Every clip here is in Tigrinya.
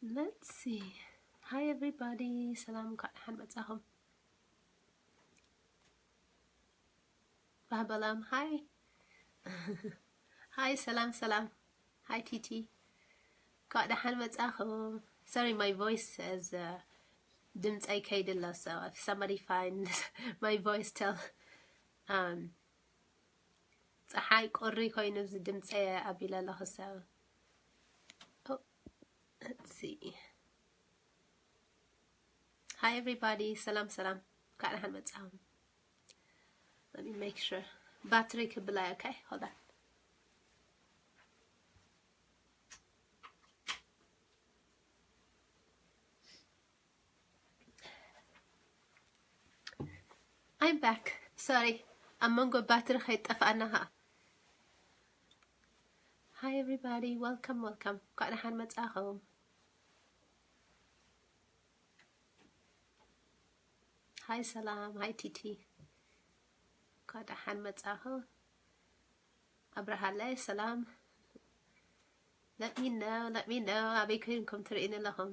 Let's see. Hi everybody. ሰላም፣ እንኳዕ ደሓን መጻኹም። ባህበላም፣ hi. Hi፣ ሰላም ሰላም። Hi ቲቲ። እንኳዕ ደሓን መጻኹም። Sorry, my voice is, uh, ድምጸይ ከይድሎ፣ so if somebody finds my voice, tell. Um, ጸሓይ ቁሪ ኮይኑ እዚ ድምጸይ ኣቢለ ኣለኹ፣ so. Oh, let's see. Hi everybody. ሰላም ሰላም። እንኳዕ ደሓን መጻኹም። Let me make sure. ባትሪ ክብላ፣ okay? Hold on. I'm back. Sorry. ኣብ መንጎ ባትሪ ከይጠፍኣና ኸኣ። Hi everybody. Welcome, welcome. እንኳዕ ደሓን መጻኹም። Hi ሰላም። Hi ቲቲ። እንኳዕ ደሓን መጻኹም። ኣብርሃለይ፣ ሰላም። Let me know, let me know. ኣበይ ኮይንኩም ትርእዩኒ ኣለኹም?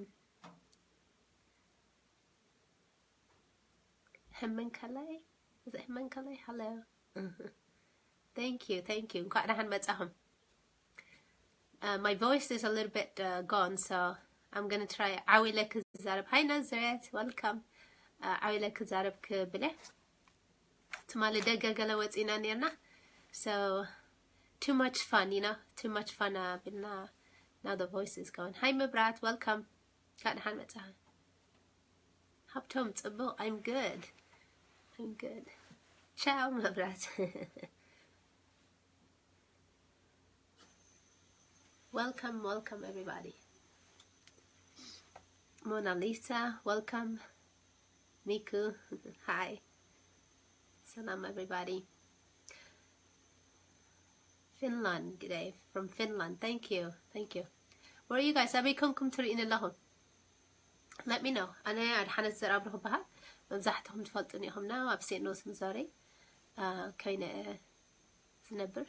ህመን ከላይ፣ እዚ ህመን ከላይ፣ hello. Thank you, thank you. እንኳዕ ደሓን መጻኹም። Uh, my voice is a little bit, uh, gone, so I'm gonna try. ዓው ኢለ ክዛረብ። Hi ናዝሬት፣ welcome. Uh, ዓው ኢለ ክዛረብ ክብለ። ትማሊ ደገ ገለ ወጺና ኔርና። So, too much fun, you know? Too much fun ኣቢልና። Now the voice is gone. Hi መብራት፣ welcome. እንኳዕ ደሓን መጻኻ። ሃብቶም፣ ጽቡቕ። I'm good. I'm good. ቻው መብራት። Welcome, welcome everybody. Mona Lisa, welcome. Miku, hi. ሰላም everybody. Finland, good day from Finland. Thank you, thank you. Where are you guys? ኣበይ ኮንኩም ትርእዩኒ ኣለኹም? Let me know. ኣነ ኣድሓነት ዘርኣብሩ ክበሃል። መብዛሕትኹም ትፈልጡኒ ኢኹም። ና ኣብ ሴንት ኖስ ሚዙሪ፣ uh, ኮይነ ዝነብር።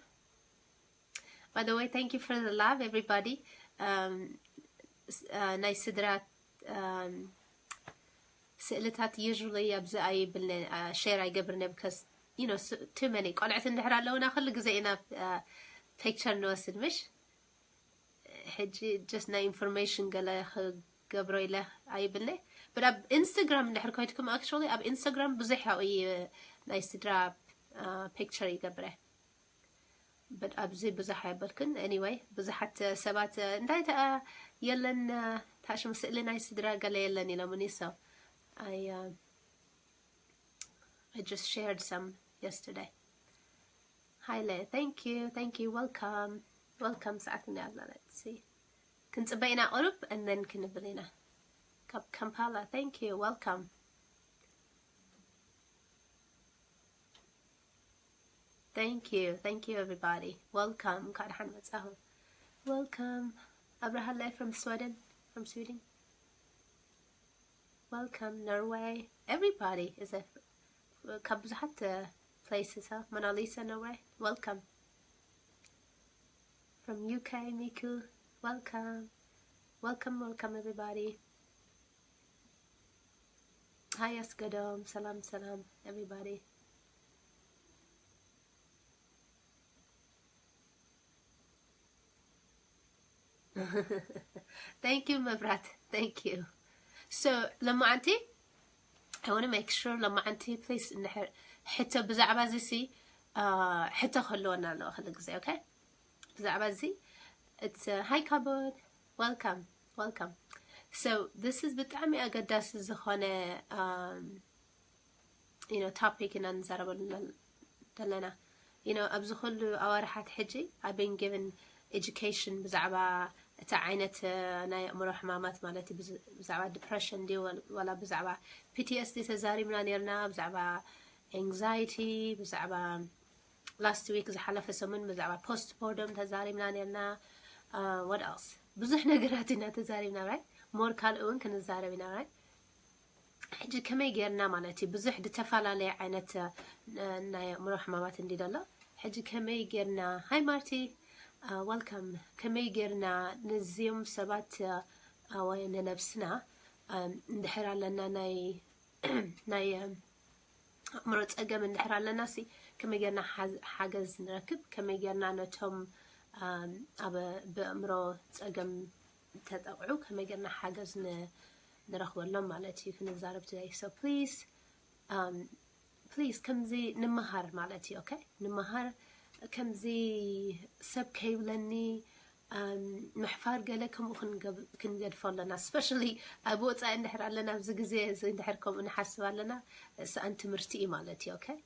By the way, thank you for the love, everybody. Um, s-, uh, ናይ ስድራ፣ um, ስእልታት usually ኣብዚ ኣይብልነ፣ uh, share ኣይገብርነ because, you know, s-, too many ቆልዕት እንድሕር ኣለውና ኩሉ ግዜ ኢና፣ uh, picture ንወስድ፣ ምሽ? ሕጂ just ናይ information ገለ ክገብሮ ኢለ ኣይብልነ። But ኣብ ኢንስታግራም እንድሕር ኮይድኩም፣ actually ኣብ ኢንስታግራም ብዙሕ ያው እዩ ናይ ስድራ፣ uh, picture ይገብረ። But ኣብዚ ብዙሕ ኣይበልክን። Anyway፣ ብዙሓት ሰባት፣ uh፣ እንታይ ተኣ የለን፣ uh፣ ታሽም ስእሊ ናይ ስድራ ገለ የለን ኢሎምኒ። So I, uh, I just shared some yesterday. ሃይለ፣ thank you, thank you, welcome, welcome። ሰዓት ክንደይ ኣላ? Let's see. ክንጽበ ኢና ቁሩብ and then ክንብል ኢና። ካብ ካምፓላ፣ thank you, welcome. Thank you, thank you everybody. Welcome. እንኳዕ ደሓን መጻኹም። Welcome. ኣብርሃላይ from Sweden, from Sweden. Welcome, Norway. Everybody is a ካብ ብዙሓት፣ uh, places, huh? Mona Lisa, Norway. Welcome. From U K, Miku. Welcome. Welcome, welcome everybody. Hi ኣስገዶም፣ ሰላም ሰላም everybody. Thank you መብራት፣ thank you. So ለማዓንቲ I want to make sure ለማዓንቲ please እንድሕር ሕቶ ብዛዕባ እዚ ሲ፣ uh፣ ሕቶ ክህልወና ኣለዎ ኩሉ ግዜ፣ okay? ብዛዕባ እዚ it's, uh፣ hi ካቦድ፣ welcome, welcome. So this is ብጣዕሚ ኣገዳሲ ዝኾነ፣ um፣ you know, topic ኢና ንዛረበሉ ዘለና። You know፣ ኣብዚ ኩሉ ኣዋርሓት ሕጂ I've been given education ብዛዕባ እቲ ዓይነት፣ uh፣ ናይ ኣእምሮ ሕማማት ማለት እዩ። ብዝ-፣ ብዛዕባ depression ድዩ ወል-፣ ወላ ብዛዕባ P T S D ተዛሪብና ኔርና፣ ብዛዕባ anxiety፣ ብዛዕባ last week ዝሓለፈ ሰሙን ብዛዕባ postpartum ተዛሪብና ኔርና። Uh፣ what else? ብዙሕ ነገራት ኢና ተዛሪብና፣ right? More ካልእ እውን ክንዛረብ ኢና፣ right? ሕጂ ከመይ ጌርና ማለት እዩ፣ ብዙሕ ዝተፈላለየ ዓይነት፣ uh፣ ናይ ኣእምሮ ሕማማት እንዲ ዘሎ። ሕጂ ከመይ ጌርና፣ hi ማርቲ፣ uh፣ welcome። ከመይ ጌርና ነዚኦም ሰባት፣ uh፣ ኣወ ንነብስና እንድሕር ኣለና ናይ ናይ ኣእምሮ ጸገም እንድሕር ኣለና ሲ ከመይ ጌርና ሓገዝ ንረክብ? ከመይ ጌርና ነቶም ኣብ ብኣእምሮ ጸገም ተጠቕዑ ከመይ ጌርና ሓገዝ ንረኽበሎም ማለት እዩ ክንዛረብ today። So please please ከምዚ ንምሃር ማለት እዩ። Okay ንምሃር ከምዚ ሰብ ከይብለኒ ምሕፋር ገለ ከምኡ ክንገድፎ ኣለና። Especially ኣብ ወፃኢ እንድሕር ኣለና ኣብዚ ግዜ እዚ እንድሕር ከምኡ ንሓስብ ኣለና ሰኣን ትምህርቲ እዩ ማለት እዩ። Okay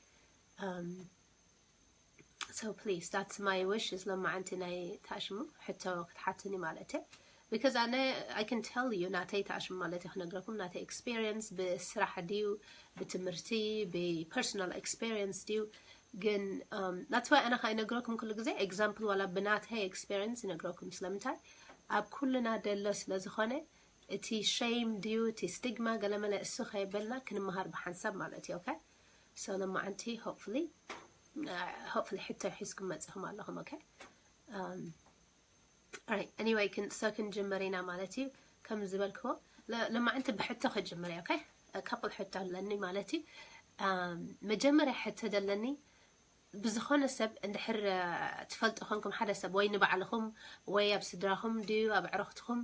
so please that's my wish is ለማዓንቲ ናይ ታሽሙ ሕቶ ክትሓትኒ ማለት እየ። Because ኣነ I can tell you ናተይ ታሽሙ ማለት እየ ክነግረኩም ናተይ experience ብስራሕ ድዩ ብትምህርቲ ብ personal experience ድዩ ግን that's why ኣነ ከይነግረኩም ኩሉ ግዜ example ዋላ ብናተይ experience ይነግረኩም ስለምንታይ ኣብ ኩልና ደሎ ስለ ዝኾነ እቲ shame ድዩ እቲ stigma ገለመለ እሱ ከይበልና ክንመሃር ብሓንሳብ ማለት እዩ። Okay so ለማዓንቲ hopefully hopefully ሕቶ ሒዝኩም መፅኹም ኣለኹም። Okay anyway so ክንጅምር ኢና ማለት እዩ። ከም ዝበልክዎ ለማዓንቲ ብሕቶ ክጅምር እየ። Okay couple ሕቶ ኣለኒ ማለት እዩ። መጀመርያ ሕቶ ደለኒ ብዝኾነ ሰብ እንድሕር ትፈልጡ ኮንኩም ሓደ ሰብ ወይ ንባዕልኹም ወይ ኣብ ስድራኹም ድዩ ኣብ ዕረኽትኹም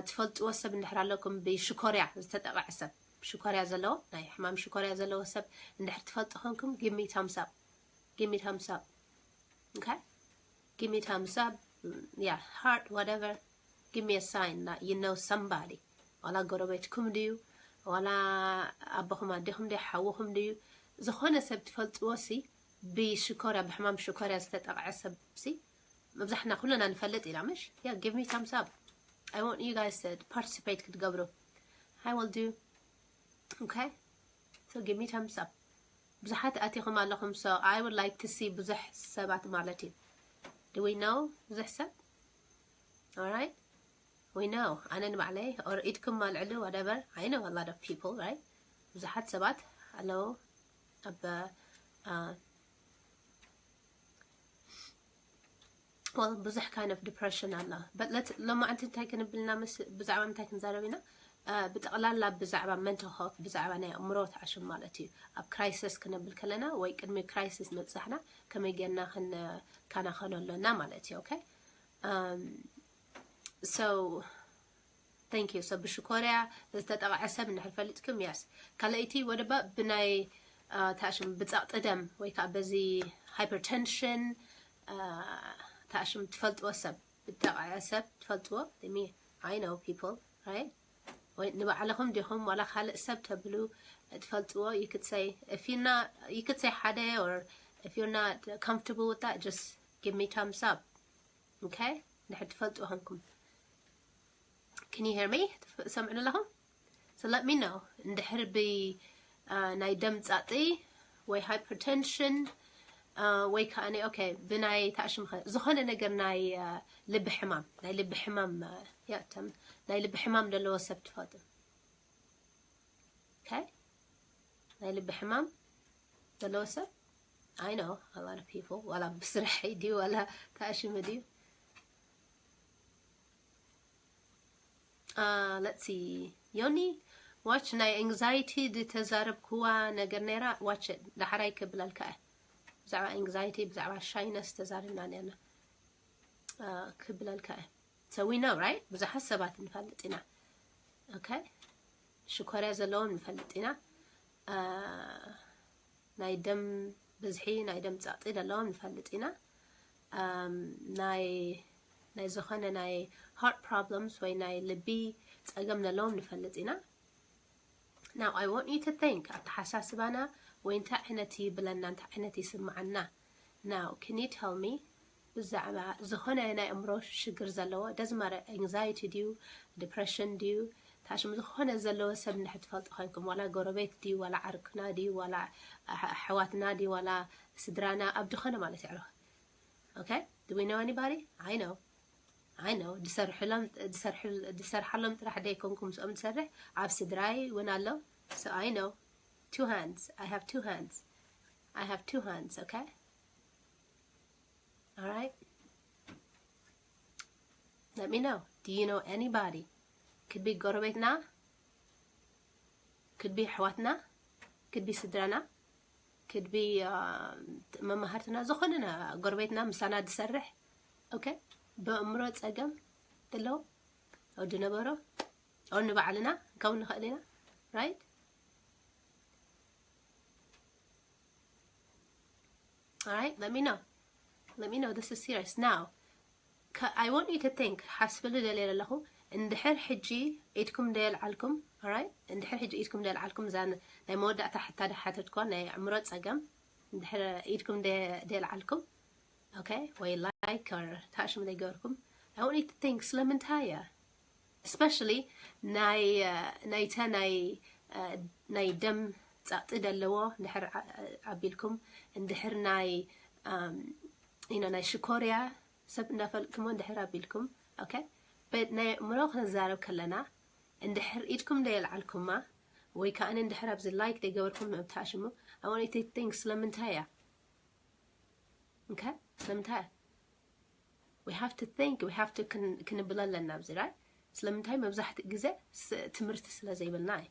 ትፈልጥዎ ሰብ እንድሕር ኣለኩም ብሽኮርያ ዝተጠቕዐ ሰብ ሽኮርያ ዘለዎ ናይ ሕማም ሽኮርያ ዘለዎ ሰብ እንድሕር ትፈልጡ ኮንኩም give me thumbs up give me thumbs up okay give me thumbs up yeah heart whatever give me a sign that you know somebody ዋላ ጎረቤትኩም ድዩ ዋላ ኣቦኹም ኣዴኹም ድዩ ሓውኹም ድዩ ዝኾነ ሰብ ትፈልጥዎ ሲ ብሽኮርያ ብሕማም ሽኮርያ ዝተጠቕዐ ሰብ ሲ መብዛሕና ኩልና ንፈልጥ ኢና ምሽ yeah give me thumbs up I want you guys to participate ክትገብሩ I will do okay so give me thumbs up ብዙሓት ኣቲኹም ኣለኹም so I would like to see ብዙሕ ሰባት ማለት እዩ። Do we know ብዙሕ ሰብ? Alright we know ኣነ ንባዕለይ or ኢድኩም ኣልዕሉ whatever I know a lot of people right ብዙሓት ሰባት ኣለዉ ኣብ well ብዙሕ kind of depression ኣላ። But let ሎማዓንቲ እንታይ ክንብልና ብዛዕባ ምንታይ ክንዛረብ ኢና? ብጠቕላላ ብዛዕባ mental health ብዛዕባ ናይ ኣእምሮ ተዓሽም ማለት እዩ። ኣብ crisis ክነብል ከለና ወይ ቅድሚ crisis ምብጻሕና ከመይ ጌርና ክንከናኸኖ ኣሎና ማለት እዩ። Okay so thank you so ብሽኮርያ ዝተጠቕዐ ሰብ እንድሕር ፈሊጥኩም yes ካልኣይቲ ወደባ ብናይ ተኣሽም ብጸቕጢ ደም ወይ ከዓ በዚ hypertension ተኣሽም ትፈልጥዎ ሰብ ብጠቕዐ ሰብ ትፈልጥዎ me I know people right ወይ ንባዕልኹም ዲኹም ዋላ ካልእ ሰብ ተብሉ ትፈልጥዎ you could say if you're not you could say ሓደ or if you're not comfortable with that just give me thumbs up okay እንድሕር ትፈልጡ ኾንኩም can you hear me ሰምዑ ኣለኹም so let me know እንድሕር ብ ናይ ደም ጻጢ ወይ hypertension ወይ ከዓ okay ብናይ ተኣሽምኸ ዝኾነ ነገር ናይ ልቢ ሕማም ናይ ልቢ ሕማም ያተም ናይ ልቢ ሕማም ዘለዎ ሰብ ትፈጡ okay ናይ ልቢ ሕማም ዘለዎ ሰብ I know a lot of people ዋላ ብስርሐይ ድዩ ዋላ ተኣሽሙ ድዩ let's see ዮኒ watch ናይ anxiety ዝተዛረብክዋ ነገር ነይራ watch ዳሕራይ ክብለልካ እየ ብዛዕባ anxiety ብዛዕባ shyness ተዛሪብና ነርና ክብለልካ እየ so we know right ብዙሓት ሰባት ንፈልጥ ኢና okay ሽኮርያ ዘለዎም ንፈልጥ ኢና ናይ ደም ብዝሒ ናይ ደም ጸቕጢ ዘለዎም ንፈልጥ ኢና ናይ ናይ ዝኾነ ናይ heart problems ወይ ናይ ልቢ ጸገም ዘለዎም ንፈልጥ ኢና now I want you to think ኣተሓሳስባና ወይ እንታይ ዓይነት ይብለና እንታይ ዓይነት ይስምዓና now can you tell me ብዛዕባ ዝኾነ ናይ ኣእምሮ ሽግር ዘለዎ doesn't matter anxiety ድዩ depression ድዩ ታሽም ዝኾነ ዘለዎ ሰብ እንድሕር ትፈልጡ ኮይንኩም ዋላ ጎረቤት ድዩ ዋላ ዓርክና ድዩ ዋላ ኣሕዋትና ድዩ ዋላ ስድራና ኣብ ዝኾነ ማለት ይዕረኽ okay do we know anybody I know I know ዝሰርሐሎም ጥራሕ ደይኮንኩ ምስኦም ዝሰርሕ ኣብ ስድራይ እውን ኣሎ so I know two hands I have two hands I have two hands okay All right. Let me know. Do you know anybody? could be ጎረቤትና፣ could be ኣሕዋትና፣ could be ስድራና፣ could be መማህርትና፣ ዝኾነ ጎረቤትና ምሳና ዝሰርሕ። Okay? በእምሮ ጸገም ዘለዎ ወዲ ነበሮ፣ or ንባዕልና ከም ንኽእል ኢና። Right? All right, let me know. Let me know this is serious. Now, I want you to think, ሓስብሉ ደልየ ዘለኹ፣ እንድሕር ሕጂ ኢድኩም ደየልዓልኩም፣ all right? እንድሕር ሕጂ ኢድኩም ደየልዓልኩም፣ እዛ ናይ መወዳእታ ሕታ ደሓተትኳ ናይ ኣእምሮ ጸገም፣ እንድሕር ኢድኩም ደየልዓልኩም፣ okay? ወይ like or ታሽሙ ዘይገበርኩም፣ I want you to think፣ ስለምንታይ እያ? Especially ናይ ናይተ ናይ ናይ ደም ጸቕጢ ደለዎ እንድሕር ኣቢልኩም፣ እንድሕር ናይ you know ናይ ሽኮርያ ሰብ እናፈልጥኩሞ እንድሕር ኣቢልኩም፣ okay? But ናይ ኣእምሮ ክንዛረብ ከለና፣ እንድሕር ኢድኩም ደየልዓልኩማ ወይ ከዓ እንድሕር ኣብዚ like ደይገበርኩም፣ ኣብ ታሽሙ፣ I want you to think፣ ስለምንታይ እያ? Okay? ስለምንታይ እያ? We have to think, we have to ክንብል ኣለና ኣብዚ፣ right? ስለምንታይ? መብዛሕትኡ ግዜ ትምህርቲ ስለ ዘይብልና እዩ።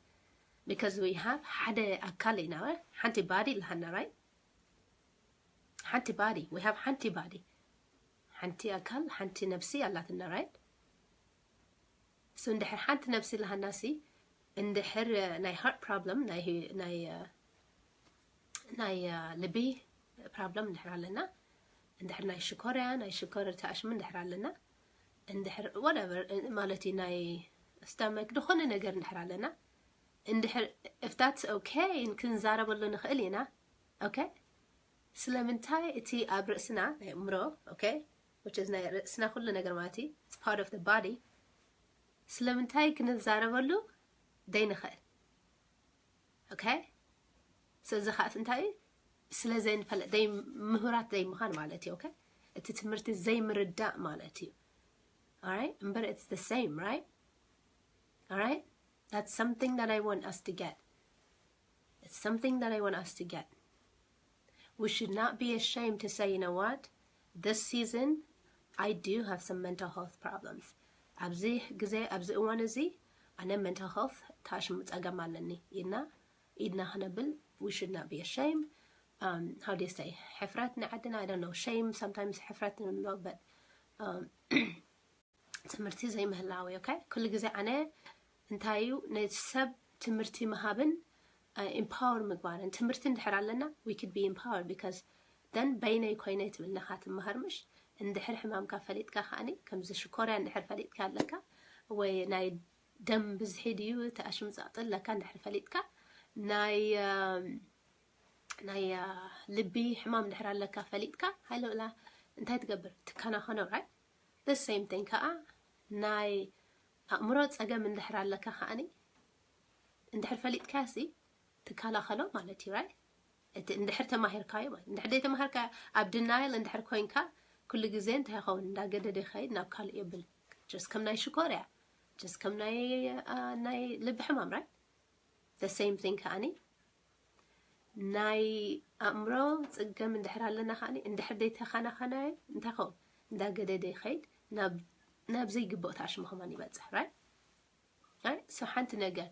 Because we have ሓደ ኣካል ኢና፣ ሓንቲ body ኣለሃና፣ right? ሓንቲ body፣ we have ሓንቲ body፣ ሓንቲ ኣካል፣ ሓንቲ ነብሲ ኣላትና፣ right? So እንድሕር ሓንቲ ነብሲ ኣለሃናሲ፣ እንድሕር ናይ heart problem፣ ናይ ናይ ናይ ልቢ problem እንድሕር ኣለና፣ እንድሕር ናይ ሽኮርያ፣ ናይ ሽኮር ተኣሽሙ እንድሕር ኣለና፣ እንድሕር whatever ማለት እዩ፣ ናይ stomach ዝኾነ ነገር እንድሕር ኣለና፣ እንድሕር if that's okay ክንዛረበሉ ንኽእል ኢና። Okay? ስለምንታይ እቲ ኣብ ርእስና ናይ ኣእምሮ፣ okay? Which is ናይ ርእስና ኩሉ ነገር ማለት እዩ፣ it's part of the body። ስለምንታይ ክንዛረበሉ ዘይንኽእል? Okay? ስለዚ ከዓ እንታይ እዩ? ስለ ዘይንፈልጥ፣ ምሁራት ዘይምዃን ማለት እዩ። Okay? እቲ ትምህርቲ ዘይምርዳእ ማለት እዩ። All right? እምበር it's the same, right? All right? That's something that I want us to get. It's something that I want us to get. We should not be ashamed to say, you know what? This season, I do have some mental health problems. ኣብዚ ግዜ፣ ኣብዚ እዋን እዚ ኣነ mental health ታሽሙ ጸገም ኣለኒ ኢልና ኢድና ክነብል፣ we should not be ashamed. Um, how do you say? ሕፍረት ንዓድና፣ I don't know, shame sometimes ሕፍረት ንብሎ፣ but um, ትምህርቲ ዘይምህላው እዩ። Okay? ኩሉ ግዜ ኣነ እንታይ እዩ ነቲ ሰብ ትምህርቲ ምሃብን empower ምግባርን። ትምህርቲ እንድሕር ኣለና we could be empowered because then በይነይ ኮይነ ትብል ነኻ ትምሃር ምሽ። እንድሕር ሕማምካ ፈሊጥካ ከኣኒ ከምዚ ሽኮርያ እንድሕር ፈሊጥካ ኣለካ ወይ ናይ ደም ብዝሒ ድዩ ተኣሽሙ ጸቕጢ ኣለካ እንድሕር ፈሊጥካ ናይ ናይ ልቢ ሕማም ድሕር ኣለካ ፈሊጥካ ሃይለ ብላ እንታይ ትገብር? ትከናኸኖ፣ right? The same thing ከዓ ናይ ኣእምሮ ጸገም እንድሕር ኣለካ ከኣኒ እንድሕር ፈሊጥካ ሲ ትከላኸሎ ማለት እዩ፣ right? እቲ እንድሕር ተማሂርካዮ ማለት። እንድሕር ዘይተማሃርካ ኣብ denial እንድሕር ኮይንካ ኩሉ ግዜ እንታይ ይኸውን? እንዳገደደ ይኸይድ ናብ ካልእ የብል። Just ከም ናይ ሽኮርያ፣ just ከም ናይ ናይ ልቢ ሕማም፣ right? The same thing ከኣኒ ናይ ኣእምሮ ጽገም እንድሕር ኣለና ከኣኒ እንድሕር ዘይተኸናኸናዮ እንታይ ኸውን? እንዳገደደ ይኸይድ ናብ ናብ ዘይግብኦ ተኣሽሙ ከማን ይበጽሕ፣ right? Right? So ሓንቲ ነገር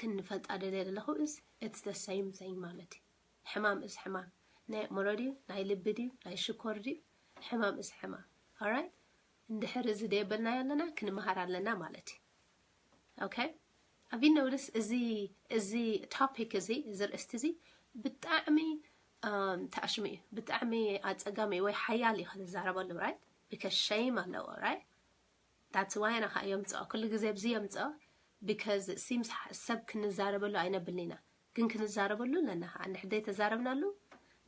ክንፈልጣ ደልየ ዘለኹ is it's the same thing ማለት እዩ። ሕማም is ሕማም፣ ናይ ኣእምሮ ድዩ ናይ ልቢ ድዩ ናይ ሽኮር ድዩ፣ ሕማም is ሕማም። All right? እንድሕር እዚ ደየበልናዮ ኣለና ክንመሃር ኣለና ማለት እዩ። Okay? Have you noticed እዚ እዚ topic እዚ እዚ ርእስቲ እዚ ብጣዕሚ ተኣሽሙ እዩ፣ ብጣዕሚ ኣጸጋሚ እዩ ወይ ሓያል እዩ ክትዛረበሉ፣ right? Because shame ኣለዎ፣ right? That's why ኣነ ከዓ የምጽኦ፣ ኩሉ ግዜ ኣብዚ የምጽኦ because it seems ሰብ ክንዛረበሉ ኣይነብልን ኢና፣ ግን ክንዛረበሉ ኣለና ከዓ። እንድሕር ዘይተዛረብናሉ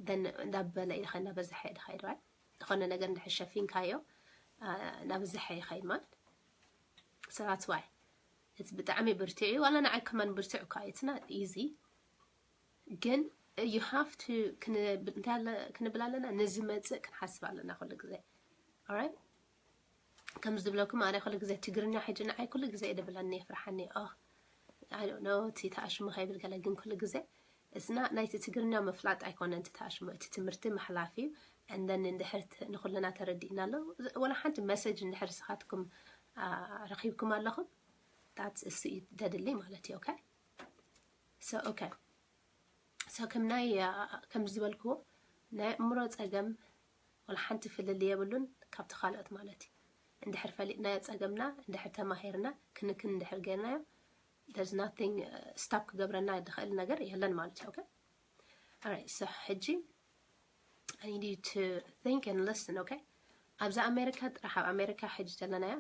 then እንዳበለ እዩ ከ እናበዝሐ እዩ ድኸይድ፣ right? ዝኾነ ነገር እንድሕር ሸፊንካዮ እናበዝሐ ይኸይድ ማለት። So that's why it's ብጣዕሚ ብርትዕ እዩ። ዋላ ንዓይ ከማን ብርትዕ እኳ it's not easy ግን you have to ክንብል ኣለና፣ ንዝመጽእ ክንሓስብ ኣለና ኩሉ ግዜ። Alright? ከም ዝብለኩም ኣነ ኩሉ ግዜ ትግርኛ ሕጂ ንዓይ ኩሉ ግዜ ይደብለኒ የፍርሓኒ። Oh, I don't know እቲ ተኣሽሙ ከይብል ገለ ግን ኩሉ ግዜ እስና ናይቲ ትግርኛ ምፍላጥ ኣይኮነን እቲ ተኣሽሙ፣ እቲ ትምህርቲ ምሕላፍ እዩ። And then እንድሕር ንኩልና ተረዲእና ኣሎ ወላ ሓንቲ message እንድሕር ስኻትኩም ረኺብኩም ኣለኹም። ታት እሱ እዩ ደድሊ ማለት እዩ። Okay, so okay, so ከም ናይ ከም ዝበልክዎ ናይ ኣእምሮ ጸገም ወላ ሓንቲ ፍልል የብሉን ካብቲ ካልኦት ማለት እዩ። እንድሕር ፈሊጥናዮ ጸገምና፣ እንድሕር ተማሂርና፣ ክንክን እንድሕር ገይርናዮ፣ there's nothing stop ክገብረና ዝኽእል ነገር የለን ማለት እዩ። Okay, alright, so ሕጂ I need you to think and listen, okay? ኣብዛ ኣሜሪካ ጥራሕ፣ ኣብ ኣሜሪካ ሕጂ ዘለናያ፣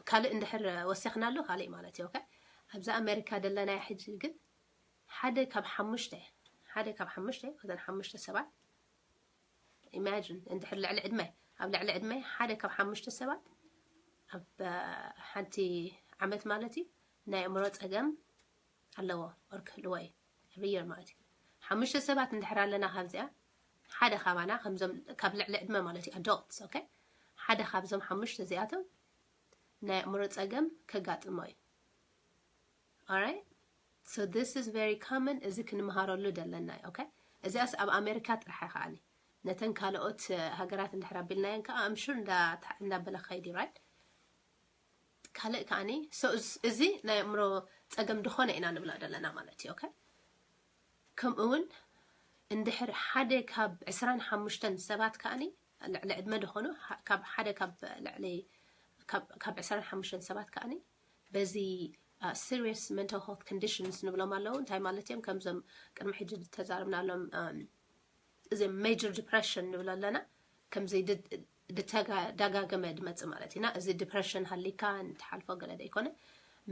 ካልእ እንድሕር ወሲኽናሉ ካልእ ማለት እዩ። Okay, ኣብዛ ኣሜሪካ ዘለናያ ሕጂ ግን ሓደ ካብ ሓሙሽተ፣ ሓደ ካብ ሓሙሽተ፣ እተን ሓሙሽተ ሰባት፣ imagine፣ እንድሕር ልዕሊ ዕድመ፣ ኣብ ልዕሊ ዕድመ ሓደ ካብ ሓሙሽተ ሰባት ኣብ ሓንቲ ዓመት ማለት እዩ ናይ ኣእምሮ ጸገም ኣለዎ or ክህልዎ እዩ every year ማለት እዩ። ሓሙሽተ ሰባት እንድሕር ኣለና ካብዚኣ፣ ሓደ ካባና፣ ከምዞም ካብ ልዕሊ ዕድመ ማለት እዩ፣ adults። Okay፣ ሓደ ካብዞም ሓሙሽተ እዚኣቶም ናይ ኣእምሮ ጸገም ከጋጥሞ እዩ። Alright, so this is very common። እዚ ክንመሃረሉ ደለና እዩ። Okay፣ እዚኣስ ኣብ ኣሜሪካ ጥራሕ ኣይከኣኒ፣ ነተን ካልኦት ሃገራት እንድሕር ኣቢልናየን ከዓ I'm sure እንዳበለ ኸይዲ፣ right? ካልእ ከዓኒ፣ so እዚ ናይ ኣእምሮ ጸገም ድኾነ ኢና ንብላ ደለና ማለት እዩ። Okay፣ ከምኡ እውን እንድሕር ሓደ ካብ ዕስራን ሓሙሽተን ሰባት ከዓኒ፣ ልዕሊ ዕድመ ድኾኑ፣ ካብ ሓደ ካብ ልዕሊ ካብ ዕስራን ሓሙሽተን ሰባት ከዓኒ በዚ serious mental health conditions ንብሎም ኣለዉ። እንታይ ማለት እዮም? ከምዞም ቅድሚ ሕጂ ዝተዛረብናሎም እዚ major depression ንብሎ ኣለና። ከምዚ ደጋገመ ድመጽእ ማለት ኢና። እዚ depression ሃሊካ ንትሓልፎ ገለ ዘይኮነ፣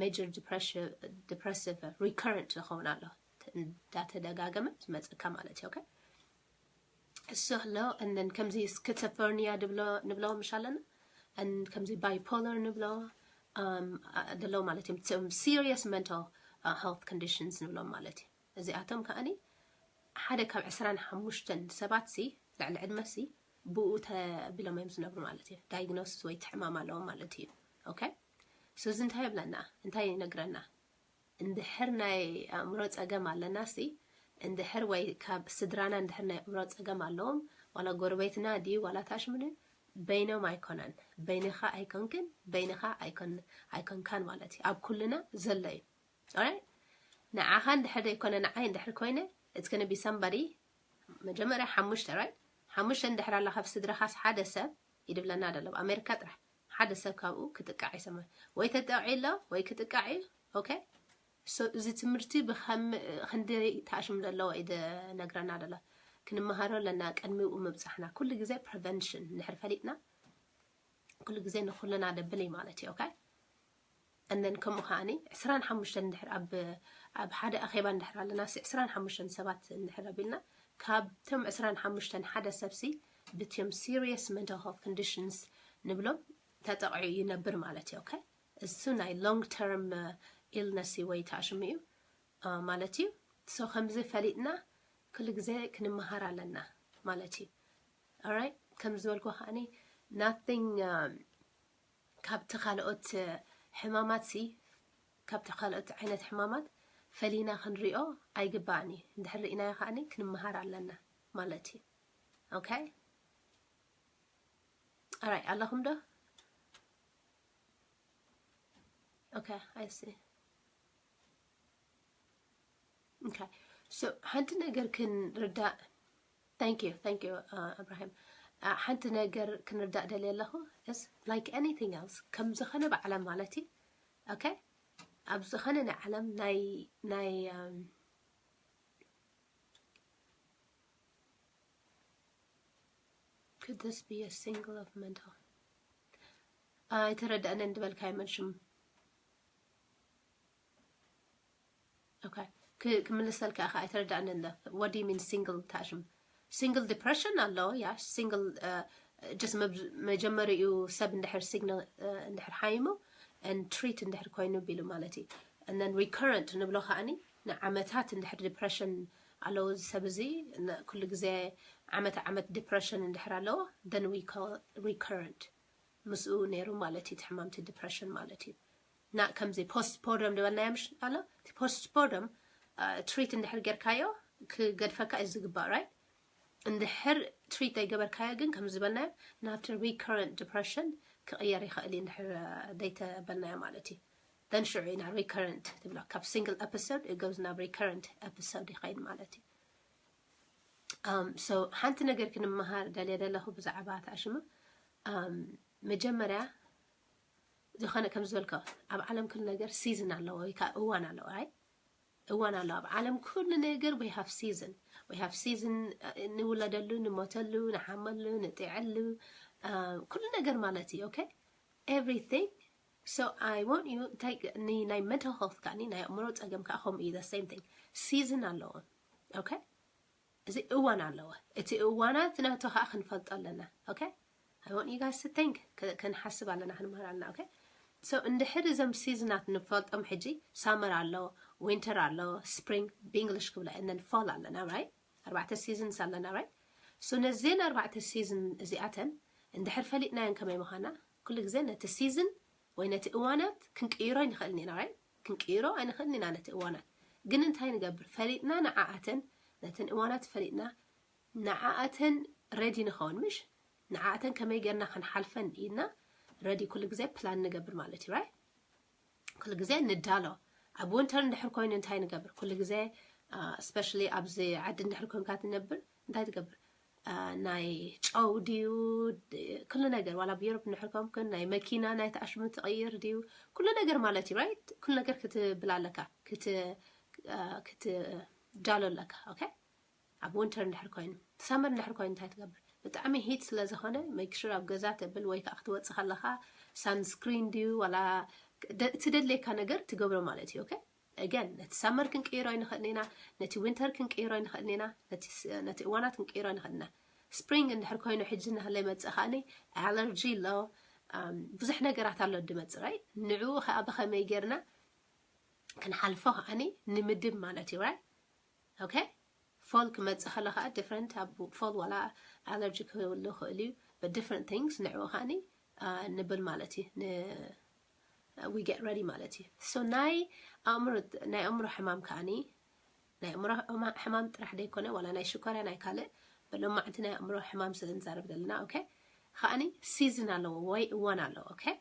major depression፣ depressive recurrent ዝኸውን ኣሎ፣ እንዳተደጋገመ ዝመጽእካ ማለት እዩ። Okay፣ እሱ ኣሎ። And then ከምዚ schizophrenia ንብሎ ምሽ ኣለና፣ and ከምዚ bipolar ንብሎ ደለው ማለት እዮም። Some serious mental health conditions ንብሎም ማለት እዩ። እዚኣቶም ከዓኒ ሓደ ካብ ዕስራን ሓሙሽተን ሰባት ሲ፣ ልዕሊ ዕድመ ሲ፣ ብኡ ተቢሎም እዮም ዝነብሩ ማለት እዩ። Diagnosis ወይ ትሕማም ኣለዎም ማለት እዩ። Okay፣ so እዚ እንታይ ይብለና? እንታይ ይነግረና? እንድሕር ናይ ኣእምሮ ጸገም ኣለና ሲ፣ እንድሕር ወይ ካብ ስድራና እንድሕር ናይ ኣእምሮ ጸገም ኣለዎም፣ ዋላ ጎረቤትና ድዩ ዋላ ታሽምኒ፣ በይኖም ኣይኮነን፣ በይንኻ ኣይኮንክን፣ በይንኻ ኣይኮንካን ማለት እዩ። ኣብ ኩልና ዘሎ እዩ። Alright፣ ንዓኻ እንድሕር ዘይኮነ ንዓይ እንድሕር ኮይነ፣ it's gonna be somebody። መጀመርያ ሓሙሽተ፣ right? ሓሙሽተ እንድሕር ኣላ ካብ ስድራኻስ ሓደ ሰብ ይድብለና ደሎ፣ ኣብ ኣሜሪካ ጥራሕ ሓደ ሰብ ካብኡ ክጥቃዕ ይሰማ፣ ወይ ተጠቂዑ ኣሎ ወይ ክጥቃዕ እዩ። Okay፣ so እዚ ትምህርቲ ብከም ክንደይ ተኣሽም ዘለዎ እዩ ዝነግረና ደሎ፣ ክንመሃሮ ኣለና። ቅድሚኡ ምብጻሕና ኩሉ ግዜ prevention እንድሕር ፈሊጥና ኩሉ ግዜ ንኩልና ደብል እዩ ማለት እዩ። Okay፣ and then ከምኡ ከዓኒ ዕስራን ሓሙሽተን እንድሕር ኣብ ኣብ ሓደ ኣኼባ እንድሕር ኣለና ሲ፣ ዕስራን ሓሙሽተን ሰባት እንድሕር ኣቢልና፣ ካብቶም ዕስራን ሓሙሽተን ሓደ ሰብ ሲ ብትዮም serious mental health conditions ንብሎም ተጠቂዑ ይነብር ማለት እዩ። Okay፣ እሱ ናይ long term illness ወይ ተኣሽሙ እዩ ማለት እዩ። So ከምዚ ፈሊጥና ኩሉ ግዜ ክንመሃር ኣለና ማለት እዩ። Alright፣ ከም ዝበልኩ ከዓኒ nothing ካብቲ ካልኦት ሕማማት ሲ፣ ካብቲ ካልኦት ዓይነት ሕማማት ፈሊና ክንሪኦ ኣይግባእን እዩ። እንድሕር ርኢናዮ ከዓኒ ክንመሃር ኣለና ማለት እዩ። Okay፣ alright፣ ኣለኹም ዶ? Okay, I see. Okay, so ሓንቲ ነገር ክንርዳእ። Thank you, thank you, uh, እብራሂም። Uh, ሓንቲ ነገር ክንርዳእ ደልየ ኣለኹ። Is like anything else፣ ከም ዝኾነ ብዓለም ማለት እዩ። Okay፣ ኣብ ዝኾነ ናይ ዓለም ናይ ናይ um, could this be a single of mental? ኣይተረዳእንን ዝበልካዮ መልሽም። Okay፣ ክምልሰልካ ኢኻ። ኣይተረዳእንን። What do you mean single ተኣሽም? Single depression ኣሎ፣ ያ፣ single just መጀመሪኡ ሰብ እንድሕር ሲግናል እንድሕር ሓይሙ and treat እንድሕር ኮይኑ ቢሉ ማለት እዩ። And then recurrent ንብሎ ከዓኒ ንዓመታት እንድሕር depression ኣለዎ እዚ ሰብ እዚ፣ ኩሉ ግዜ ዓመት ዓመት depression እንድሕር ኣለዎ፣ then we call recurrent። ምስኡ ነይሩ ማለት እዩ፣ እቲ ሕማምቲ depression ማለት እዩ። ና ከምዚ postpartum ዝበልናዮ ምሽ ኣሎ፣ እቲ postpartum treat እንድሕር ጌርካዮ ክገድፈካ እዩ ዝግባእ፣ right? እንድሕር treat ዘይገበርካዮ ግን ከም ዝበልናዮ ናብቲ recurrent depression ክቕየር ይኽእል እዩ እንድሕር ደይተበልናዮ ማለት እዩ። Then ሽዑ ኢና recurrent ትብሎ። ካብ single episode it goes ናብ recurrent episode ይኸይድ ማለት እዩ። Um, so ሓንቲ ነገር ክንመሃር ደልየ ዘለኹ ብዛዕባ ተኣሽሙ። Um, መጀመርያ ዝኾነ ከም ዝበልኮ ኣብ ዓለም ኩሉ ነገር season ኣለዎ ወይ ከዓ እዋን ኣለዎ። ኣይ እዋን ኣለዎ ኣብ ዓለም ኩሉ ነገር። We have season, we have season ንውለደሉ፣ ንሞተሉ፣ ንሓመሉ፣ ንጥዕሉ፣ ኩሉ ነገር ማለት እዩ። Okay, everything. So I want you እንታይ ናይ mental health ከዓኒ ናይ ኣእምሮ ፀገም ከዓ ከምኡ እዩ። The same thing, season ኣለዎ። Okay, እዚ እዋን ኣለዎ። እቲ እዋናት ናቱ ከዓ ክንፈልጦ ኣለና። Okay, I want you guys to think, ክንሓስብ ኣለና፣ ክንመሃር ኣለና። Okay, so እንድሕር እዞም seasonናት ንፈልጦም ሕጂ summer ኣሎ፣ winter ኣሎ፣ spring ብእንግሊሽ ክብሎ and then fall ኣለና፣ right? ኣርባዕተ seasons ኣለና፣ right? So ነዚን ኣርባዕተ season እዚኣተን እንድሕር ፈሊጥናየን ከመይ ምዃና፣ ኩሉ ግዜ ነቲ season ወይ ነቲ እዋናት ክንቅይሮ ኣይንኽእልን ኢና፣ right? ክንቅይሮ ኣይንኽእልን ኢና ነቲ እዋናት። ግን እንታይ ንገብር? ፈሊጥና ንዓኣተን፣ ነተን እዋናት ፈሊጥና ንዓኣተን ready ንኸውን፣ ምሽ ንዓኣተን ከመይ ጌርና ክንሓልፈን ኢልና ready ኩሉ ግዜ plan ንገብር ማለት እዩ፣ right? ኩሉ ግዜ ንዳሎ። ኣብ winter እንድሕር ኮይኑ እንታይ ንገብር? ኩሉ ግዜ especially ኣብዚ ዓዲ እንድሕር ኮንካ ትነብር እንታይ ትገብር? ናይ ጨው ድዩ ኩሉ ነገር፣ ዋላ ኣብ Europe እንድሕር ኮንክን ናይ መኪና ናይ ተኣሽሙ ትቕይር ድዩ? ኩሉ ነገር ማለት እዩ፣ right? ኩሉ ነገር ክትብል ኣለካ፣ ክትዳሎ ኣለካ። Okay, ኣብ winter እንድሕር ኮይኑ። Summer እንድሕር ኮይኑ እንታይ ትገብር? ብጣዕሚ heat ስለ ዝኾነ make sure ኣብ ገዛ ተብል ወይ ከዓ ክትወፅእ ከለኻ sunscreen ድዩ ዋላ ትደድልየካ ነገር ትገብሮ ማለት እዩ። Okay, again ነቲ summer ክንቅይሮ ኣይንኽእልን ኢና፣ ነቲ winter ክንቅይሮ ኣይንኽእልን ኢና፣ ነቲ እዋናት ክንቅይሮ ኣይንኽእልን ኢና። Spring እንድሕር ኮይኑ ሕጂ እናሃለ ይመፅእ ከዓኒ allergy ኣሎ፣ ብዙሕ ነገራት ኣሎ ድመፅእ፣ right? ንዕኡ ከዓ ብኸመይ ጌርና ክንሓልፎ ከዓኒ ንምድብ ማለት እዩ፣ right? Okay, fall ክመፅእ ከሎ ከዓ different፣ ኣብ fall ዋላ allergy ክህሉ ይኽእል እዩ፣ but different things ንዕኡ ከዓኒ ንብል ማለት እዩ። We get ready ማለት እዩ። So ናይ ኣእምሮ ናይ ኣእምሮ ሕማም ከዓኒ ናይ ኣእምሮ ሕማም ጥራሕ ደይኮነ ዋላ ናይ ሽኮርያ ናይ ካልእ በሎም መዓልቲ ናይ ኣእምሮ ሕማም ስለ ንዛረብ ዘለና። Okay፣ ከዓኒ season ኣለዎ ወይ እዋን ኣለዎ። Okay፣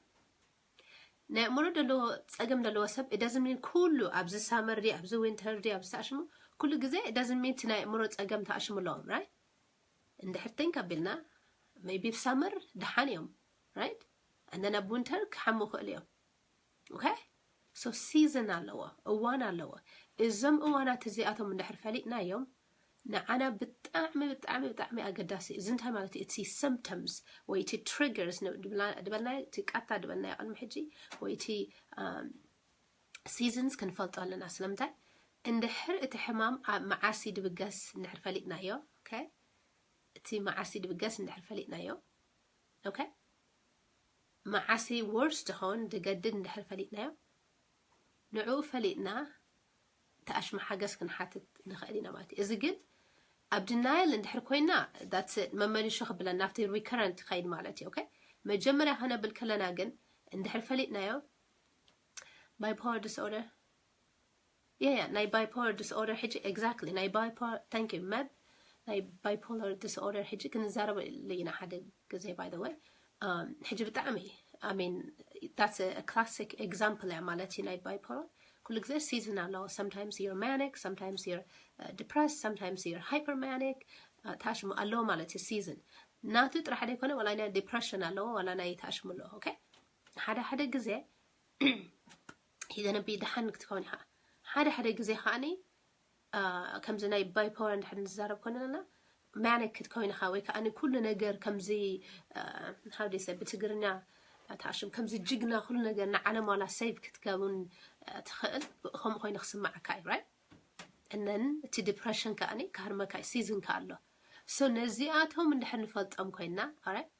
ናይ ኣእምሮ ዘለዎ ፀገም ዘለዎ ሰብ it doesn't mean ኩሉ ኣብዚ summer ድዩ ኣብዚ winter ድዩ ኣብዚ ተኣሽሙ ኩሉ ግዜ it doesn't mean እቲ ናይ ኣእምሮ ፀገም ተኣሽሙ ኣለዎም፣ right? እንድሕር think ኣቢልና maybe summer ደሓን እዮም፣ right? And then ኣብ winter ክሓሙ ይኽእሉ እዮም። Okay፣ so season ኣለዎ፣ እዋን ኣለዎ። እዞም እዋናት እዚኣቶም እንድሕር ፈሊጥናዮም ንዓና ብጣዕሚ ብጣዕሚ ብጣዕሚ ኣገዳሲ እዩ። እዚ እንታይ ማለት እዩ? እቲ symptoms ወይ እቲ triggers ድበልናዮ፣ እቲ ቃታ ድበልናዮ ቅድሚ ሕጂ ወይ እቲ seasons ክንፈልጦ ኣለና። ስለምንታይ? እንድሕር እቲ ሕማም ኣብ መዓስ ድብገስ እንድሕር ፈሊጥናዮ፣ okay፣ እቲ መዓስ ድብገስ እንድሕር ፈሊጥናዮ፣ okay፣ መዓስ worse ድኸውን ድገድድ እንድሕር ፈሊጥናዮ፣ ንዕኡ ፈሊጥና ተኣሽሙ ሓገዝ ክንሓትት ንኽእል ኢና ማለት እዩ። እዚ ግን ኣብ denial እንድሕር ኮይና that's it፣ መመሊሹ ክብለና ናብቲ recurrent ክኸይድ ማለት እዩ። Okay፣ መጀመርያ ከነብል ከለና ግን እንድሕር ፈሊጥናዮ bipolar disorder፣ yeah, yeah፣ ናይ bipolar disorder ሕጂ exactly ናይ bipolar፣ thank you መብ፣ ናይ bipolar disorder ሕጂ ክንዛረበሉ ኢና ሓደ ግዜ። By the way ሕጂ ብጣዕሚ I mean that's a classic example እያ ማለት እዩ ናይ bipolar። ኩሉ ግዜ season ኣለዎ። Sometimes you're manic, sometimes you're depressed, sometimes you're hypermanic። ተኣሽሙ ኣለዎ ማለት እዩ። Season ናቱ ጥራሕ ዘይኮነ ዋላ ናይ depression ኣለዎ ዋላ ናይ ተኣሽሙ ኣለዎ። Okay፣ ሓደ ሓደ ግዜ you're gonna be ደሓን ክትከውን ኢኻ። ሓደ ሓደ ግዜ ከዓኒ ከምዚ ናይ bipolar እንድሕር ንዛረብ ኮንና manic ክትከውን ኢኻ ወይ ከዓ ኩሉ ነገር ከምዚ how do you say ብትግርኛ ተኣሽም ከምዚ ጅግና ኩሉ ነገር ንዓለም ዋላ save ክትከውን ትኽእል። ከምኡ ኮይኑ ክስማዓካ እዩ፣ right? And then እቲ depression ከዓኒ ክሃርመካ እዩ። Season ከ ኣሎ። So ነዚኣቶም እንድሕር ንፈልጦም ኮይና፣ right?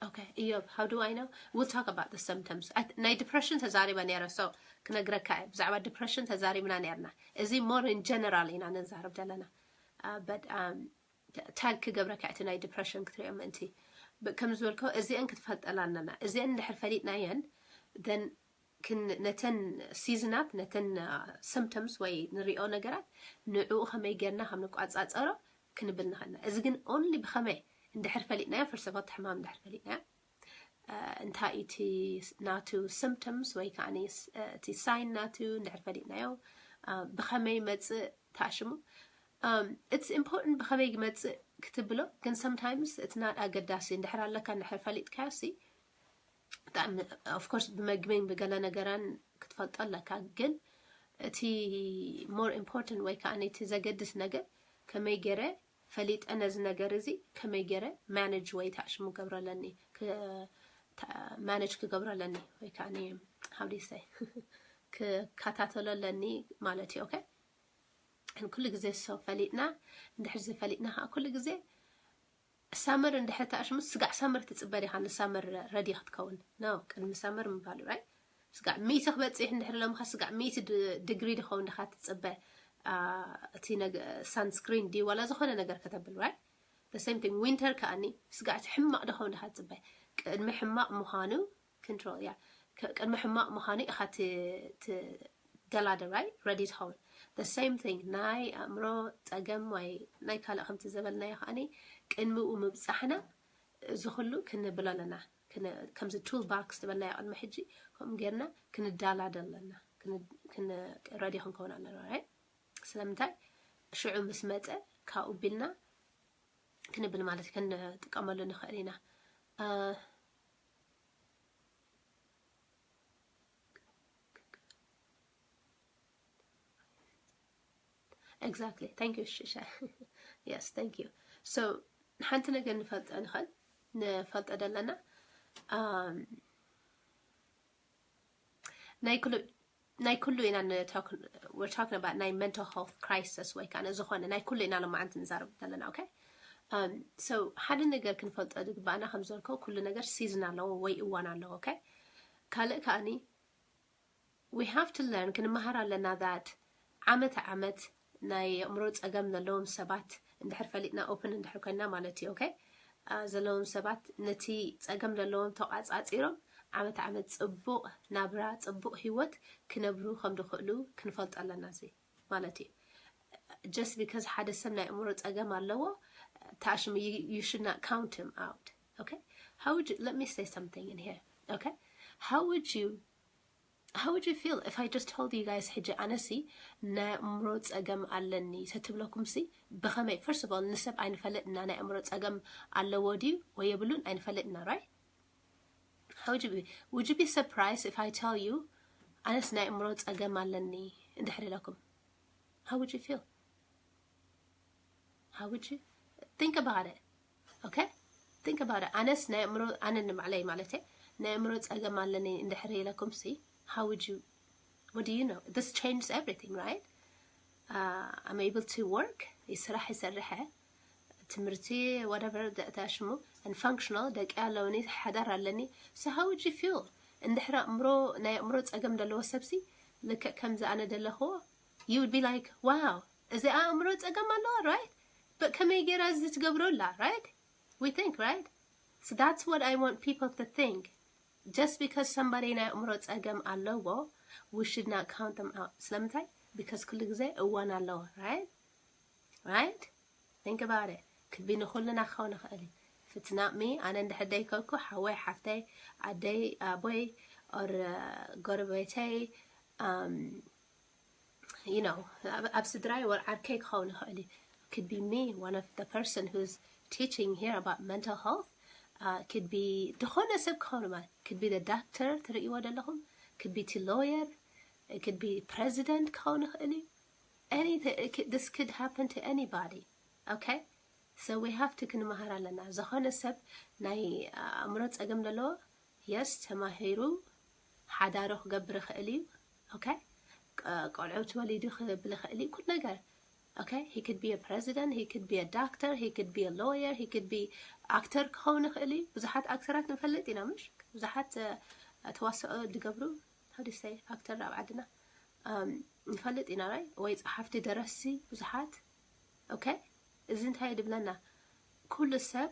Okay, እዮብ፣ how do I know? We'll talk about the symptoms. ናይ depression ተዛሪበ ነይረ፣ so ክነግረካ እየ። ብዛዕባ depression ተዛሪብና ነይርና። እዚ more in general ኢና ንዛረብ ዘለና። But tag ክገብረካ እቲ ናይ depression ክትሪኦ ምእንቲ። ከም ዝበልኮ እዚአን ክትፈልጠላ ኣለና። እዚአን እንድሕር ፈሊጥናየን then ነተን seasonናት ነተን symptoms ወይ ንሪኦ ነገራት ንዕኡ ከመይ ጌርና ከም ንቋፃፀሮ ክንብል ንኽእልና። እዚ ግን only ብኸመይ እንድሕር ፈሊጥናዮ፣ first of all፣ እቲ ሕማም እንድሕር ፈሊጥናዮ፣ እንታይ እቲ ናቱ symptoms ወይ ከዓ እቲ ሳይን ናቱ እንድሕር ፈሊጥናዮ፣ ብኸመይ መፅእ ተኣሽሙ። It's important ብኸመይ መፅእ ክትብሎ፣ ግን sometimes እቲ ናት ኣገዳሲ እንድሕር ኣለካ፣ እንድሕር ፈሊጥካዮ ሲ ብጣዕሚ፣ of course፣ ብመግበይን ብገለ ነገራን ክትፈልጦ ኣለካ። ግን እቲ more important ወይ ከዓ እቲ ዘገድስ ነገር፣ ከመይ ገይረ ፈሊጠ ነዚ ነገር እዚ ከመይ ገይረ ማነጅ ወይ ተኣሽሙ ገብሮ ኣለኒ፣ ማነጅ ክገብሮ ኣለኒ ወይ ከዓ፣ how do you say፣ ክከታተሎ ኣለኒ ማለት እዩ። ኦኬ፣ ኩሉ ግዜ ሰው ፈሊጥና፣ እንድሕር ዝፈሊጥና ከዓ ኩሉ ግዜ ሳመር እንድሕር ተኣሽሙ፣ ስጋዕ ሳመር ትፅበ ዲኻ? ንሳመር ረዲ ክትከውን ነው ቅድሚ ሳመር ምባሉ፣ right? ስጋዕ ሚእቲ ክበፅሕ እንድሕር ለምኻ፣ ስጋዕ ሚእቲ ድግሪ ድኸውን ድኻ ትፅበ? እቲ ሳንስክሪን ድዩ ዋላ ዝኾነ ነገር ከተብል፣ right? The same thing፣ ዊንተር ከኣኒ ስጋዕ እቲ ሕማቕ ድኸውን ድኻ ትፅበ? ቅድሚ ሕማቕ ምዃኑ፣ ኮንትሮል፣ ያ፣ ቅድሚ ሕማቕ ምዃኑ ኢኻ ትደላደል፣ right? ረዲ ትኸውን። The same thing፣ ናይ ኣእምሮ ፀገም ወይ ናይ ካልእ ከምቲ ዘበልናዮ ከኣኒ ቅድሚኡ ምብፃሕና እዚ ኩሉ ክንብሎ ኣለና። ከምዚ ቱል ባክስ ዝበልናዮ ቅድሚ ሕጂ ከምኡ ጌርና ክንዳላደ ኣለና። ረዲ ክንከውን ኣለና፣ right? ስለምንታይ? ሽዑ ምስ መፀ ካብኡ ቢልና ክንብል ማለት ክንጥቀመሉ ንኽእል ኢና። Exactly. Thank you, Shisha. Yes, thank you. So ሓንቲ ነገር ንፈልጠ ንኽእል ንፈልጠ ዘለና ናይ ኩሉ ናይ ኩሉ ኢና፣ we're talking about ናይ mental health crisis ወይ ከዓ ዝኾነ ናይ ኩሉ ኢና ሎማዓንቲ ንዛረብ ዘለና። Okay? So ሓደ ነገር ክንፈልጦ ዝግባኣና፣ ከም ዝበልከው ኩሉ ነገር ሲዝን ኣለዎ ወይ እዋን ኣለዎ። Okay? ካልእ ከኣኒ we have to learn፣ ክንመሃር ኣለና that ዓመት ዓመት ናይ ኣእምሮ ፀገም ዘለዎም ሰባት እንድሕር ፈሊጥና፣ ኦፕን እንድሕር ኮይና ማለት እዩ። Okay? ዘለዎም ሰባት ነቲ ፀገም ዘለዎም ተቋፃፂሮም ዓመት ዓመት ፅቡቕ ናብራ፣ ፅቡቕ ሂወት ክነብሩ ከም ዝኽእሉ ክንፈልጦ ኣለና። እዚ ማለት እዩ just because ሓደ ሰብ ናይ ኣእምሮ ፀገም ኣለዎ ተኣሽሙ፣ you should not count him out። Okay? How would you, let me say something in here። Okay? How would you how would you feel if I just told you guys ሕጂ ኣነሲ ናይ ኣእምሮ ፀገም ኣለኒ ተትብለኩም ሲ ብኸመይ? First of all፣ ንሰብ ኣይንፈልጥ ኢና፣ ናይ ኣእምሮ ፀገም ኣለዎ ድዩ ወይ የብሉን ኣይንፈልጥ ኢና፣ right? How would you be? Would you be surprised if I tell you ኣነስ ናይ ኣእምሮ ፀገም ኣለኒ እንድሕር ኢለኩም? How would you feel? How would you think about it? Okay? Think about it. ኣነስ ናይ ኣእምሮ፣ ኣነ ንባዕለይ ማለት ናይ ኣእምሮ ፀገም ኣለኒ እንድሕር ኢለኩም ሲ how would you? What do you know? This changes everything, right? I'm able to work. ስራሕ ይሰርሐ፣ ትምህርቲ፣ whatever ተሽሙ፣ and functional፣ ደቂ ኣለውኒ፣ ሓዳር ኣለኒ። So how would you feel? እንድሕር ኣእምሮ፣ ናይ ኣእምሮ ፀገም ዘለዎ ሰብሲ ልክዕ ከምዚ ኣነ ደለኽዎ፣ you would be like, wow, እዚ ኣእምሮ ፀገም ኣለዋ፣ right? But ከመይ ገይራ እዚ ትገብሮ ኣላ, right? We think, right? So that's what I want people to think. Just because somebody ናይ ኣእምሮ ፀገም ኣለዎ, we should not count them out። ስለምንታይ? Because ኩሉ ግዜ እዋን ኣለዎ፣ right? Right? Think about it. Could be ንኹልና ክኸውን ይኽእል እዩ። If it's not me፣ ኣነ እንድሕር ደይከልኩ፣ ሓወይ፣ ሓፍተይ፣ ኣደይ፣ ኣቦይ፣ or ጎረቤተይ፣ you know፣ ኣብ ስድራይ ወር ዓርከይ ክኸውን ይኽእል እዩ። Could be me, one of the person who's teaching here about mental health. Could be ዝኾነ ሰብ ክኸውን ማለት፣ could be the doctor ትርእይዎ ዘለኹም፣ could be እቲ lawyer, it could be president ክኸውን ይኽእል እዩ። Anything, this could happen to anybody. Okay? So we have to ክንመሃር ኣለና። ዝኾነ ሰብ ናይ ኣእምሮ ፀገም ዘለዎ፣ yes፣ ተማሂሩ ሓዳሩ ክገብር ይኽእል እዩ። Okay? ቆልዑት ወሊዱ ክብል ይኽእል እዩ። ኩሉ ነገር። Okay? He could be a president, he could be a doctor, he could be a lawyer, he could be actor ክኸውን ይኽእል እዩ። ብዙሓት ኣክተራት ንፈልጥ ኢና፣ ምሽ? ብዙሓት ተዋስኦ ዝገብሩ፣ how do you say፣ ኣክተር ኣብ ዓድና ንፈልጥ ኢና፣ right? ወይ ፀሓፍቲ፣ ደረስቲ ብዙሓት። Okay? እዚ እንታይ ድብለና? ኩሉ ሰብ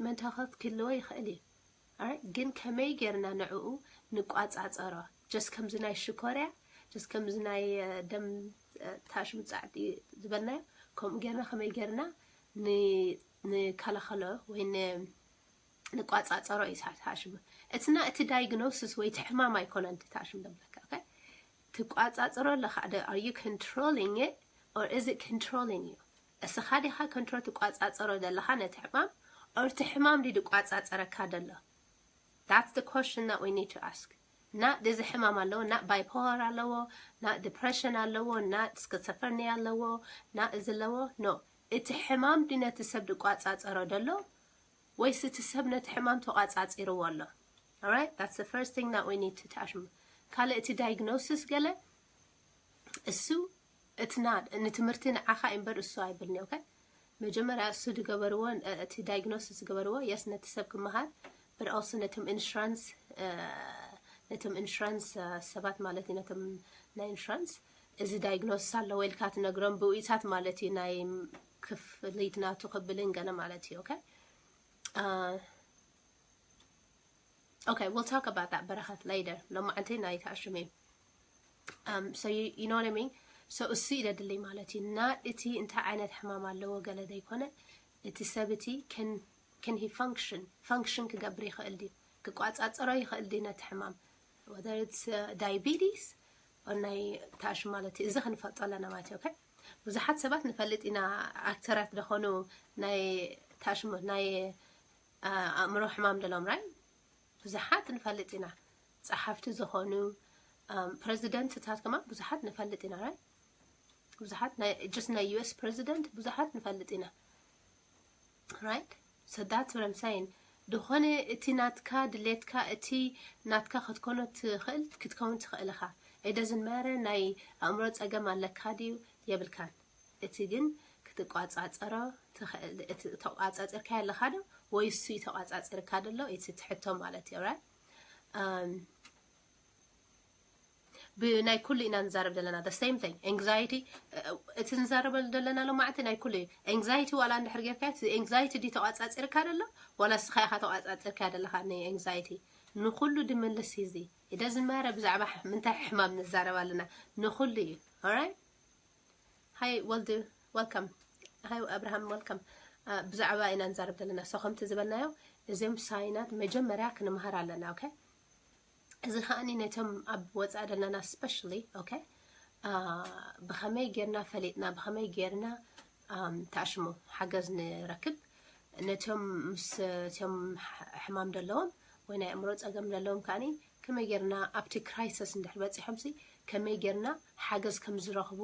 mental health ክህልዎ ይኽእል እዩ። Alright? ግን ከመይ ጌርና ንዕኡ ንቋፃፀሮ? Just ከምዚ ናይ ሽኮርያ፣ just ከምዚ ናይ ደም ታሽሙ ፃዕዲ ዝበልናዮ፣ ከምኡ ጌርና ከመይ ጌርና ንከላኸሎ ወይ ንቋፃፀሮ እዩ። ተኣሽሙ እትና እቲ diagnosis ወይ እቲ ሕማም ኣይኮነን ተኣሽሙ ደብለካ። ትቋፃፀሮ ኣለካ። Are you controlling it or is it controlling you? እስኻ ዲኻ control ትቋፃፀሮ ዘለኻ ነቲ ሕማም or እቲ ሕማም ድዩ ዝቋፃፀረካ ዘሎ? That's the question that we need to ask. Not እዚ ሕማም ኣለዎ፣ not bipolar ኣለዎ፣ not depression ኣለዎ፣ not schizophrenia ኣለዎ፣ not እዚ ኣለዎ። No፣ እቲ ሕማም ድዩ ነቲ ሰብ ዝቋፃፀሮ ዘሎ ወይስ እቲ ሰብ ነቲ ሕማም ተቋፃፂርዎ ኣሎ? Alright, that's the first thing that we need to ተኣሽሙ። ካልእ እቲ diagnosis ገለ እሱ እትና ንትምህርቲ ንዓኻ እምበር እሱ ኣይብልኒ። Okay፣ መጀመርያ እሱ ዝገበርዎ፣ እቲ diagnosis ዝገበርዎ፣ yes፣ ነቲ ሰብ ክመሃር፣ but also ነቶም insurance፣ ነቶም insurance ሰባት ማለት እዩ፣ ነቶም ናይ insurance እዚ diagnosis ኣለዎ ኢልካ ትነግሮም ብውኢታት ማለት እዩ፣ ናይ ክፍሊት ናቱ ክብልን ገለ ማለት እዩ። Okay፣ okay, we'll talk about that በረኸት later። ሎማዓንቲ ናይ ተኣሽሙ እዩ። So you know what I mean? So እሱ እዩ ደድልይ ማለት እዩ። እና እቲ እንታይ ዓይነት ሕማም ኣለዎ ገለ ዘይኮነ፣ እቲ ሰብ እቲ can he function፣ function ክገብር ይኽእል ድዩ፣ ክቋፃፀሮ ይኽእል ድዩ ነቲ ሕማም፣ whether it's diabetes or ናይ ተኣሽሙ ማለት እዩ። እዚ ክንፈልጦ ኣለና ማለት እዩ። Okay፣ ብዙሓት ሰባት ንፈልጥ ኢና፣ ኣክተራት ዝኾኑ ናይ ተኣሽሙ ናይ ኣእምሮ ሕማም ደሎም፣ right? ብዙሓት ንፈልጥ ኢና፣ ፀሓፍቲ ዝኾኑ ፕረዚደንትታት ከማ ብዙሓት ንፈልጥ ኢና፣ right? ብዙሓት just ናይ US ፕረዚደንት ብዙሓት ንፈልጥ ኢና፣ right? So that's what I'm saying። ዝኾነ እቲ ናትካ ድሌትካ፣ እቲ ናትካ ክትኮኖ ትኽእል ክትከውን ትኽእል ኢኻ። It doesn't matter ናይ ኣእምሮ ፀገም ኣለካ ድዩ የብልካን። እቲ ግን ክትቋፃፀሮ ትኽእል፣ ተቋፃፂርካ ኣለኻ ዶ ወይ እሱ ተቋፃፂርካ ደሎ? እቲ ትሕቶ ማለት እዩ። ብናይ ኩሉ ኢና ንዛረብ ዘለና፣ the same thing። Anxiety፣ እቲ ንዛረበሉ ዘለና ሎማዕንቲ ናይ ኩሉ እዩ። Anxiety ዋላ እንድሕር ጌርካ፣ እቲ anxiety ድዩ ተቋፃፂርካ ደሎ ዋላ እስኻ ኢኻ ተቋፃፂርካ ደለኻ? ናይ anxiety ንኩሉ ድምልስ እዩ። እዚ it doesn't matter ብዛዕባ ምንታይ ሕማም ንዛረብ ኣለና፣ ንኩሉ እዩ። Alright? Hi ወልዱ፣ welcome። Hi ኣብርሃም፣ welcome። ብዛዕባ ኢና ንዛረብ ዘለና። So ከምቲ ዝበልናዮ እዚም ሳይናት መጀመርያ ክንምሃር ኣለና። Okay፣ እዚ ከኣኒ ነቶም ኣብ ወፃኢ ዘለና especially፣ okay፣ ብኸመይ ጌርና ፈሊጥና፣ ብኸመይ ጌርና ተኣሽሙ ሓገዝ ንረክብ፣ ነቶም ምስ እቶም ሕማም ዘለዎም ወይ ናይ ኣእምሮ ፀገም ዘለዎም ከኣኒ ከመይ ጌርና ኣብቲ crisis እንድሕር በፂሖምሲ ከመይ ጌርና ሓገዝ ከም ዝረኽቡ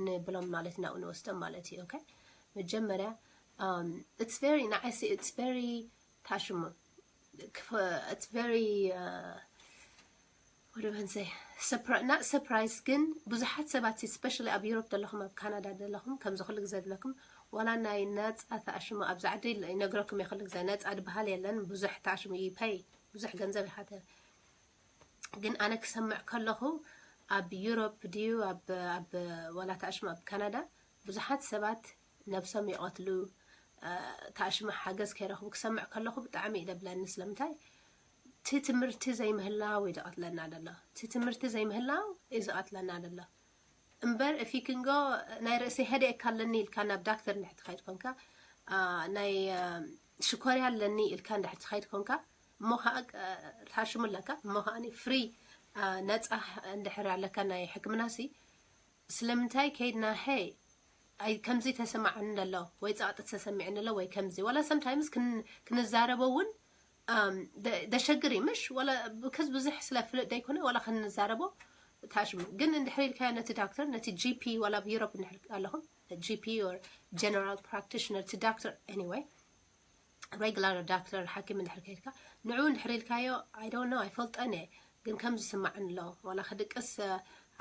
ንብሎም ማለት ናብኡ ንወስዶም ማለት እዩ። Okay፣ መጀመርያ it's very ንዓይሲ it's very ተኣሽሙ it's very what do I say፣ not surprise፣ ግን ብዙሓት ሰባት especially ኣብ ዩሮፕ ዘለኹም ኣብ ካናዳ ዘለኹም ከምዚ ኩሉ ግዜ ዝብለኩም ዋላ ናይ ነፃ ተኣሽሙ ኣብዚ ዓዲ ይነግረኩም እየ ኩሉ ግዜ ነፃ ዝበሃል የለን። ብዙሕ ተኣሽሙ you pay፣ ብዙሕ ገንዘብ ይሓተ። ግን ኣነ ክሰምዕ ከለኹ ኣብ ዩሮፕ ድዩ ኣብ ኣብ ዋላ ተኣሽሙ ኣብ ካናዳ ብዙሓት ሰባት ነብሶም ይቐትሉ፣ ተኣሽሙ ሓገዝ ከይረኽቡ ክሰምዕ ከለኹ ብጣዕሚ እዩ ደብለኒ። ስለምንታይ እቲ ትምህርቲ ዘይምህላው እዩ ዝቐትለና ዘሎ። እቲ ትምህርቲ ዘይምህላው እዩ ዝቐትለና ዘሎ እምበር if you can go ናይ ርእሲ headache ኣለኒ ኢልካ ናብ ዳክተር እንድሕር ትኸይድ ኮንካ፣ ናይ ሽኮርያ ኣለኒ ኢልካ እንድሕር ትኸይድ ኮንካ፣ እሞ ከዓ ተኣሽሙ ኣለካ። እሞ ከዓ free ነፃ እንድሕር ኣለካ ናይ ሕክምና ሲ ስለምንታይ ከይድና ሄይ ኣይ ከምዚ ተሰማዓኒ ኣሎ ወይ ፃቕጢ ተሰሚዕኒ ኣሎ ወይ ከምዚ ዋላ sometimes ክንዛረቦ እውን ደሸግር እዩ ምሽ ዋላ because ብዙሕ ስለ ፍልጥ ደይኮነ ዋላ ክንዛረቦ ታሽሙ ግን እንድሕር ኢልካዮ ነቲ ዳክተር ነቲ GP ዋላ ኣብ ዩሮፕ እንድሕር ኣለኹም GP or general practitioner እቲ ዳክተር anyway regular ዳክተር ሓኪም እንድሕር ከይድካ ንዑ እንድሕር ኢልካዮ I don't know ኣይፈልጠን እየ ግን ከምዚ ስማዕኒ ኣሎ ዋላ ክድቅስ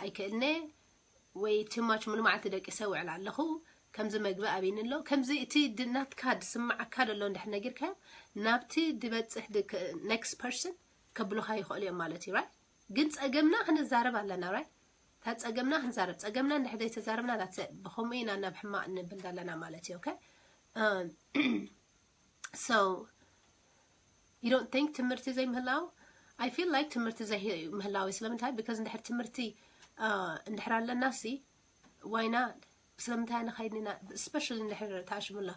ኣይክእልነ ወይ too much ሙሉ መዓልቲ ደቂሰ ውዕል ኣለኹ ከምዚ መግቢ ኣብይኒ ኣሎ ከምዚ እቲ ናትካ ዝስማዓካ ዘሎ እንድሕር ነጊርካዮ ናብቲ ዝበፅሕ next person ከብሉኻ ይኽእሉ እዮም ማለት እዩ right ግን ፀገምና ክንዛረብ ኣለና right እታ ፀገምና ክንዛረብ ፀገምና እንድሕር ዘይተዛረብና that's it ብኸምኡ ኢና ናብ ሕማቕ ንብል ዘለና ማለት እዩ okay so you don't think ትምህርቲ ዘይምህላው I feel like ትምህርቲ ዘይምህላው እዩ ስለምንታይ because እንድሕር ትምህርቲ እንድሕር ኣለና ሲ why not ስለምንታይ ንኸይድና ስፔሻሊ እንድሕር ተኣሽሙላ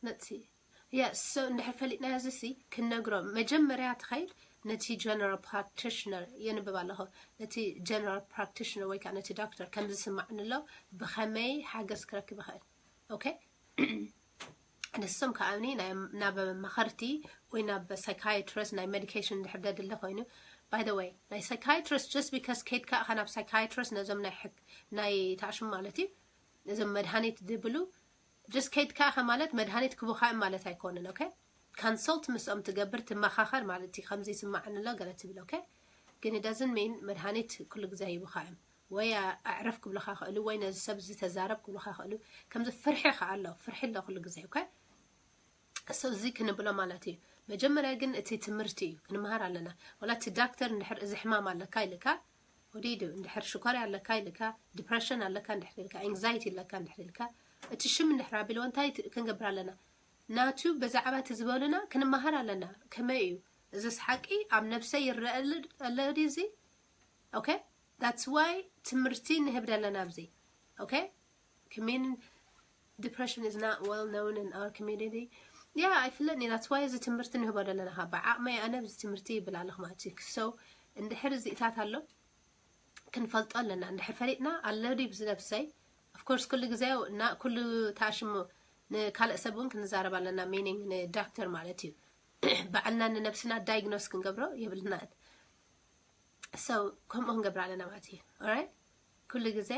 ነቲ yes so እንድሕር ፈሊጥናዮ እዚ ሲ ክንነግሮ መጀመርያ ትኸይድ ነቲ general practitioner የንብብ ኣለኹ ነቲ general practitioner ወይ ከዓ ነቲ ዶክተር ከም ዝስማዕ ንሎ ብኸመይ ሓገዝ ክረክብ ይኽእል okay ንሶም ከዓኒ ናብ ኣማኸርቲ ወይ ናብ psychiatrist ናይ medication እንድሕር ደድሊ ኮይኑ by the way ናይ psychiatrist just because ከይድካ ኢኻ ናብ psychiatrist ነዞም ናይ ሕክ ናይ ተኣሽሙ ማለት እዩ ነዞም መድሃኒት ድብሉ just ከይድካ ኢኻ ማለት መድሃኒት ክቡኻ እዮም ማለት ኣይኮንን okay consult ምስኦም ትገብር ትመኻኸር ማለት እዩ ከምዚ ይስማዓኒ ኣሎ ገለ ትብል okay ግን it doesn't mean መድሃኒት ኩሉ ግዜ ይቡኻ እዮም ወይ ኣዕረፍ ክብሉኻ ክእሉ ወይ ነዚ ሰብ እዚ ተዛረብ ክብሉኻ ክእሉ ከምዚ ፍርሒ ከዓ ኣሎ ፍርሒ ኣሎ ኩሉ ግዜ okay so እዚ ክንብሎ ማለት እዩ መጀመርያ ግን እቲ ትምህርቲ እዩ ክንምሃር ኣለና ወላ እቲ ዳክተር እንድሕር እዚ ሕማም ኣለካ ኢልካ ወዲዱ እንድሕር ሽኮርያ ኣለካ ኢልካ depression ኣለካ እንድሕር ኢልካ anxiety ኣለካ እንድሕር ኢልካ እቲ ሽም እንድሕር ኣቢልዎ እንታይ ክንገብር ኣለና ናቱ ብዛዕባ እቲ ዝበሉና ክንመሃር ኣለና ከመይ እዩ እዚስ ሓቂ ኣብ ነብሰይ ይረአ ኣሎ ድዩ እዚ okay that's why ትምህርቲ ንህብ ዘለና ኣብዚ okay community depression is not well known in our community yeah ኣይፍለጥኒ that's why እዚ ትምህርቲ ንህቦ ዘለና ካብ ብዓቕመይ ኣነ እዚ ትምህርቲ ይብል ኣለኹ ማለት እዩ so እንድሕር እዚእታት ኣሎ ክንፈልጦ ኣለና እንድሕር ፈሊጥና ኣሎ ድዩ ብዚ ነብሰይ of course ኩሉ ግዜ ኩሉ ተኣሽሙ ንካልእ ሰብ እውን ክንዛረብ ኣለና meaning ንዳክተር ማለት እዩ ባዕልና ንነብስና diagnose ክንገብሮ የብልናን so ከምኡ ክንገብር ኣለና ማለት እዩ right ኩሉ ግዜ